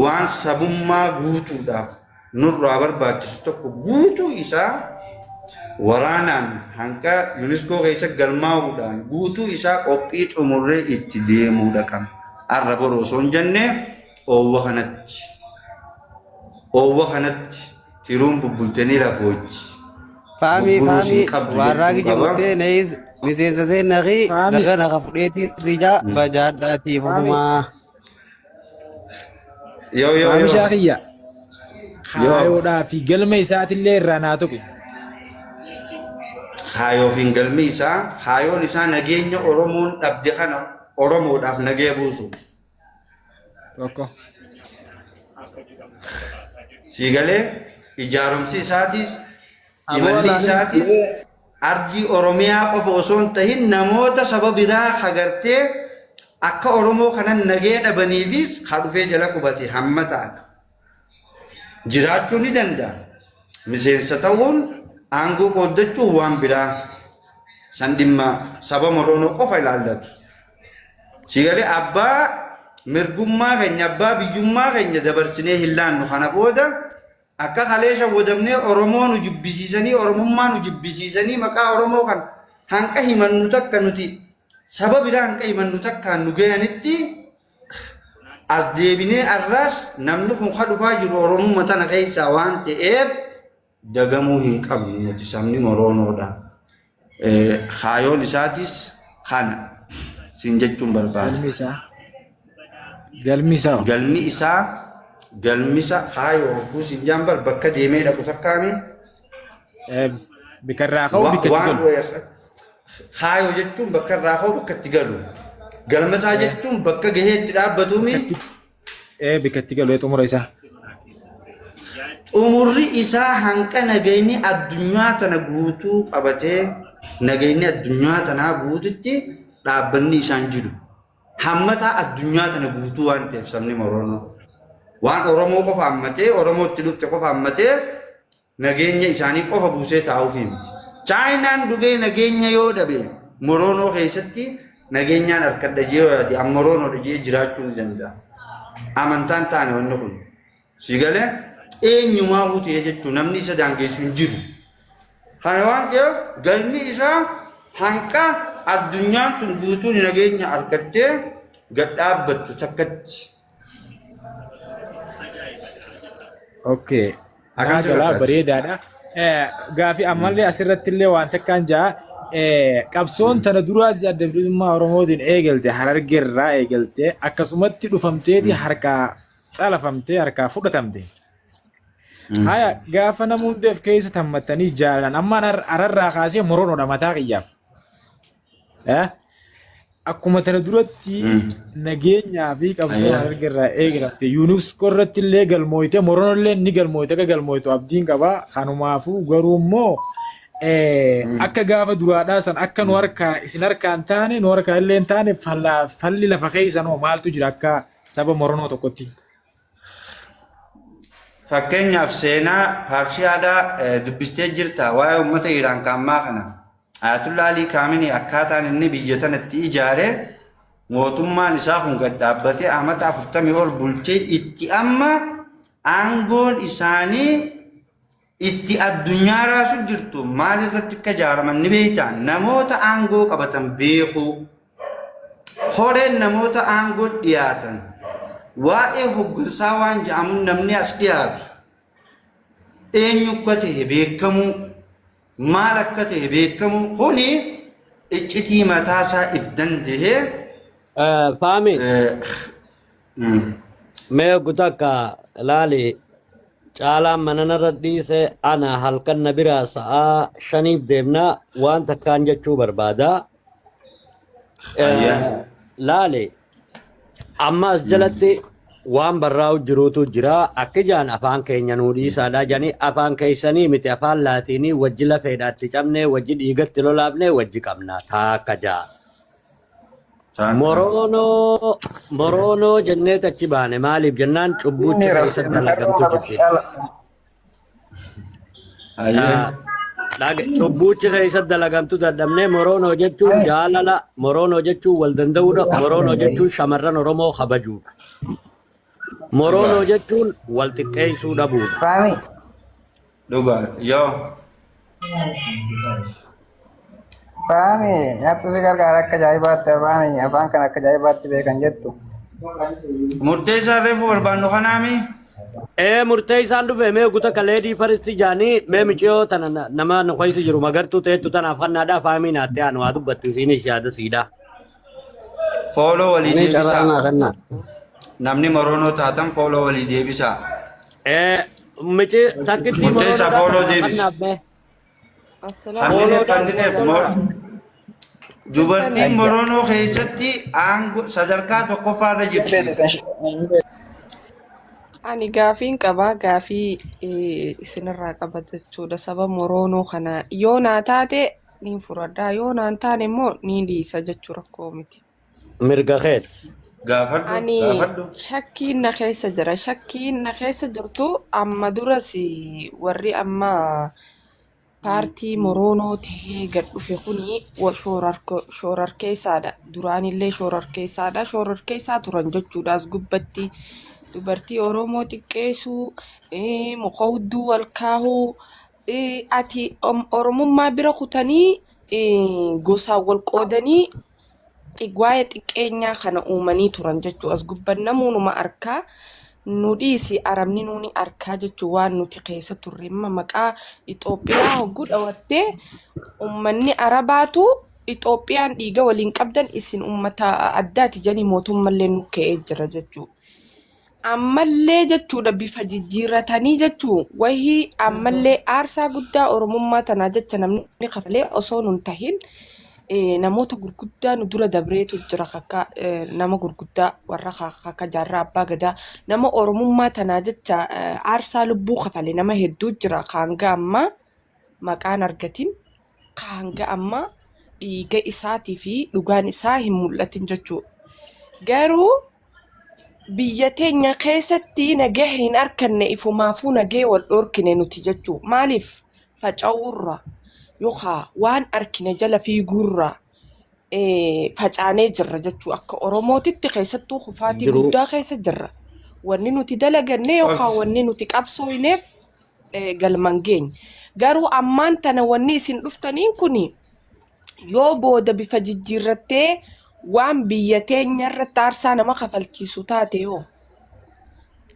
waan sabummaa guutuudhaaf nurraa barbaachisu tokko guutuu isaa waraanaan hanqa UNESCO keessa galmaa'uudhaan guutuu isaa qophii xumurree itti deemuudha qabna. Arra boru osoo hin jenne oowwa kanatti oowwa kanatti tiruun bubbultanii lafoochi. Faamii Bubburuus hin faamii qabdu waarraa jechuu kiyya qaba. murtee nayis miseensa seenaqii Faamii. laga naqa fudheetii rijaa bajaadhaatii Faamii. fufumaa. Yoo yoo Maamishaa yoo. kiyya Yoo. kaayoodhaa fi galma isaatillee irraa naa tuqi. Kaayoo fi galmi isaa kaayoon isaa nageenya Oromoon dhabde kana Oromoodhaaf nagee buusu. Tokko. Sii galee ijaarumsi isaatis Aboo imalli laalin isaatis ardii Oromiyaa qofa osoo hin tahin namoota saba biraa hagartee akka Oromoo kanan nagee dhabaniifis ha dhufee jala qubate hamma ta'an jiraachuu ni danda'a. Miseensa ta'uun aangoo qooddachuun waan biraa san dhimma saba Moroonoo qofa ilaallatu. Sii galee abbaa mirgummaa keenya abbaa biyyummaa keenya dabarsinee hin laannu kana booda Akka kalee shawwadamnee Oromoo nu jibbisiisanii Oromummaa nu jibbisiisanii maqaa Oromoo kan hanqa himannu takka nuti saba biraa hanqa himannu takkaan nu gayanitti as deebinee arraas namni kun ka dhufaa jiru Oromumma tana keessaa waan ta'eef dagamuu hin qabnu nuti sabni Moroonoodha. Kaayoon isaatis kana siin jechuun barbaada. Galmi isaa. Galmi isaa. Galmi isaa galmisa kaayoo hogguu siin jaan bar bakka deemee dhaqu takkaami. Bikka irraa ka'u bikka itti Waan galu. kaayoo jechuun bakka irraa ka'u bakka itti galu. Galma isaa jechuun bakka gahee itti dhaabbatuumi. Bikka itti galu xumura isaa. Xumurri isaa hanqa nagayni addunyaa tana guutuu qabatee nagayni addunyaa tanaa guututti dhaabbanni isaan jiru. Hammataa addunyaa tana guutuu waan ta'eef sabni Moroonoo. Waan Oromoo qofa hammatee Oromootti dhufte qofa hammatee Nageenya isaanii qofa buusee taa'uufii miti. Chaayinaan dhufee nageenya yoo dhabe Moroonoo keessatti nageenyaan harkadha jee yoo yaade an Moroonoodha jee jiraachuu ni danda'a. Amantaan taane wanni kun. Si galee eenyumaa ta'e jechuun namni isa daangeessu hin jiru. Kana waan ta'eef galmi isaa hanqa addunyaan tun guutuun nageenya argattee gad dhaabbattu takkatti. Okay. Akkam Naa si galaa fakkaata? bareedaadha. Gaafii ammallee asirratti illee waan takkaan ja'a. Qabsoon tana duraatis adda bilisummaa Oromootiin eegalte Harargeerraa eegalte akkasumatti dhufamteeti harkaa xalafamtee harkaa fudhatamte. Haya gaafa nama hunda of keessa tammatanii jaalan amma hararraa kaasee moronoodha mataa kiyyaaf. Eh? Akkuma tana duratti nageenyaa fi qabsoo Ayyaa. Harargeerraa eegalamte UNESCO irratti illee galmooyte moronoon illee ni galmooyte akka galmooytu abdiin qaba. Kanumaafuu garuu immoo akka gaafa duraadhaa san akka nu harkaa isin harkaa hin taane nu harkaa illee hin taane falli lafa keessan hoo maaltu jira akka saba moronoo tokkotti. Fakkeenyaaf seenaa Paarshiyaadhaa dubbistee jirta waa'ee uummata Iraan kan ammaa kana. Ayatullah Alii Kaaminii akkaataan inni biyya tanatti ijaare mootummaan isaa kun gad dhaabbatee amata 40 ol bulchee itti amma aangoon isaanii itti addunyaa raasu jirtu maal irratti akka ijaaraman ni beektaa? Namoota aangoo qabatan beekuu. Koreen namoota aangoo dhiyaatan waa'ee hoggansaa waan jedhamuun namni as dhiyaatu eenyu akka ta'e beekamuu maal akka ta'e beekamuu kuni iccitii mataasaa if danda'ee Faami. Mee oggu takka laali caalaan mana narra dhiise ana halkan na biraa sa'aa shaniif deemna waan takkaan jechuu barbaada. Laali amma as jalatti waan barraa'u jiruutu jira akka ijaan afaan keenya nuu dhiisaadha jedhanii afaan keessanii miti afaan laatiinii wajji lafeedhaatti cabne wajji dhiigatti lolaafne wajji qabna taakka ja'a. Moroonoo moroonoo jennee achi baane maaliif jennaan cubbuuchi keessatti dalagamtu jirti. Cubbuuchi keessatti dalagamtu dadhabnee moroonoo jechuun jaalala moroonoo jechuun wal danda'uudha moroonoo jechuun shamarran Oromoo kabajuudha. Moroonoo jechuun wal xiqqeessuu dhabuudha. Faami. Dhugaa yoo. Faami nyaattu si gargaara akka ajaa'ibaatti afaan afaan kana akka ajaa'ibaatti beekan jettu. Murteessaa reefu barbaannu kanaami. Ee murteessaan dhufe mee guta kaleedii faristi jaanii mee miciyoo tana nama nu keessa jiru magartuu ta'ettu tanaaf hannaadhaa faamii naattee anu haa dubbattu isiinis yaada siidhaa. Fooloo walii Ani carraa deebisaa. naa kennaa. Namni moroonoo taatan fooloo walii deebisaa. Ee mici takkittii Murteessaa moroonoodhaa fooloo tanaaf deebisi. hannaaf mee. Hannineef hannineef dubartiin moroonoo keessatti aangoo sadarkaa tokkoffaa irra jirti. Ani gaafiin qaba. Gaafii isinirraa qaba jechuudha. Saba moroonoo kana yoo naa taate niin fudhadha. Yoo naan taane immoo niin dhiisa jechuu rakkoo miti. Mirga keeti. Gaafadhu Ani gaafadhu. shakkiin na keessa jira. Shakkiin na keessa jirtu amma duras warri amma paartii Moroonoo tahee gad dhufe kuni shoorarkeessaadha. Duraanillee shoorarkeessaadha. Shoorarkeessaa turan jechuudha as gubbatti. Dubartii Oromoo xiqqeessuu, muka hudduu wal kaahuu, ati Oromummaa bira kutanii gosaan wal qoodanii waa'ee xiqqeenyaa kana uumanii turan jechuu as gubban namuunuma arkaa nu dhiisi arabni nuuni arkaa jechuu waan nuti keessa turre amma maqaa Itoophiyaa hogguu dhawattee ummanni arabaatu Itoophiyaan dhiiga waliin qabdan isin ummata addaati jedhanii mootummallee nu ka'ee jira jechuu. Ammallee jechuudha bifa jijjiirratanii jechuu wahii ammallee aarsaa guddaa Oromummaa tanaa jecha namni kafalee osoo nun tahin namoota gurguddaa nu dura dabreetu jira kakka nama gurguddaa warra kakka jaarraa abbaa gadaa nama Oromummaa tanaa jecha aarsaa lubbuu kafale nama hedduu jira ka hanga ammaa maqaan argatin ka hanga ammaa dhiiga isaatii fi dhugaan isaa hin mul'atin jechuu garuu. Biyya teenya keessatti nagaya hin arkanne ifumaafuu nagaya wal dhorkine nuti jechuu. Maaliif faca'uurra yookaa waan arkine jala fiiguurra facaanee jirra jechuu akka Oromootitti keessattuu kufaatii Jiruu. guddaa keessa jirra. Wanni nuti dalaganne yookaan Obsi. wanni nuti qabsooyneef galma hin geenye. Garuu ammaan tana wanni isin dhuftaniin kuni yoo booda bifa jijjiirrattee waan biyya teenya irratti aarsaa nama kafalchiisu taate yoo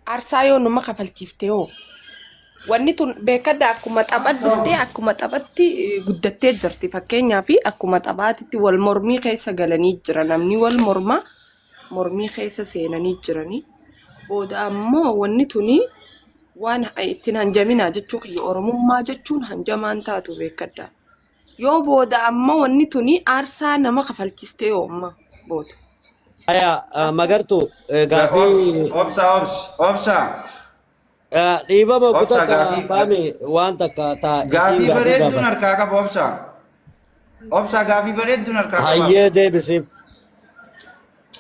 aarsaa yoo nama kafalchiifte yoo wanni tun beekadha akkuma tapha dhuftee akkuma taphatti guddattee jirti fakkeenyaaf akkuma taphaatitti wal mormii keessa galanii jira namni wal morma mormii keessa seenanii jiranii booda ammoo wanni tuni waan ittiin hanjaminaa jechuu kiyya oromummaa jechuun hanjamaan taatu beekadha. Yoo booda amma wanni tuni aarsaa nama kafalchistee yoo amma booda. Aya magartu gaafii Obsa obsa obsa. Dhiibama Obsa kutaa gaafii faami waan takka ta isiin gaafii gaafii bareedduun gaafate. harkaa qaba obsa. Obsa gaafii bareedduun harkaa qaba. Hayyee deebisiif.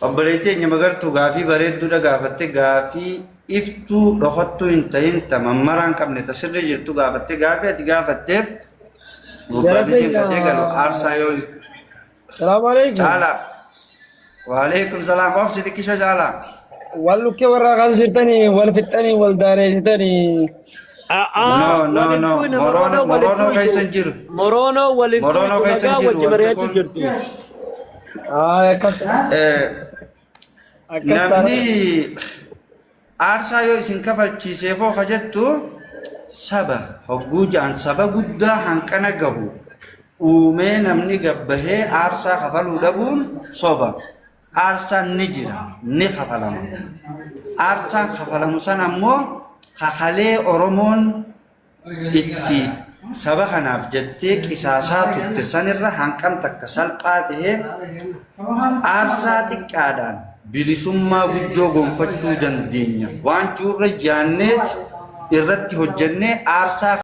Obboleettii keenya magartuu gaafii bareedduudha gaafatte gaafii iftuu dhokattuu hin ta'in ta mammaraa hin qabne ta sirrii jirtu gaafatte gaafii ati gaafatteef Jara gubbaa keenya katee galu aarsaa yoo salaamu alaikum. caalaa waalaikum salaam obsi xiqqisho caalaa. Wal lukkee warraa kaasa jirtanii wal fixxanii wal daareessitanii. No no Walin no tuyne moroonoo moroonoo walin moroonoo keessa tuytu. hin jiru Moroonoo walin moroonoo tuytu keessa hin nagaa jiru wajji wanti mari'achuu kun jirti. Akkas akkas taana. namni aarsaa yoo isin kafalchiiseefoo ka jettu saba hogguu ja'an saba guddaa hanqana gahu uumee namni gabbahee aarsaa kafaluu dhabuun soba. Aarsaan ni jira, ni kafalama. Aarsaan kafalamu san ammoo kakalee Oromoon itti saba kanaaf jettee qisaasaa turte sanirra hanqam takka salphaa ta'ee aarsaa xiqqaadhaan bilisummaa guddoo gonfachuu dandeenya. Waan jirurra yaanneeti irratti hojjennee aarsaa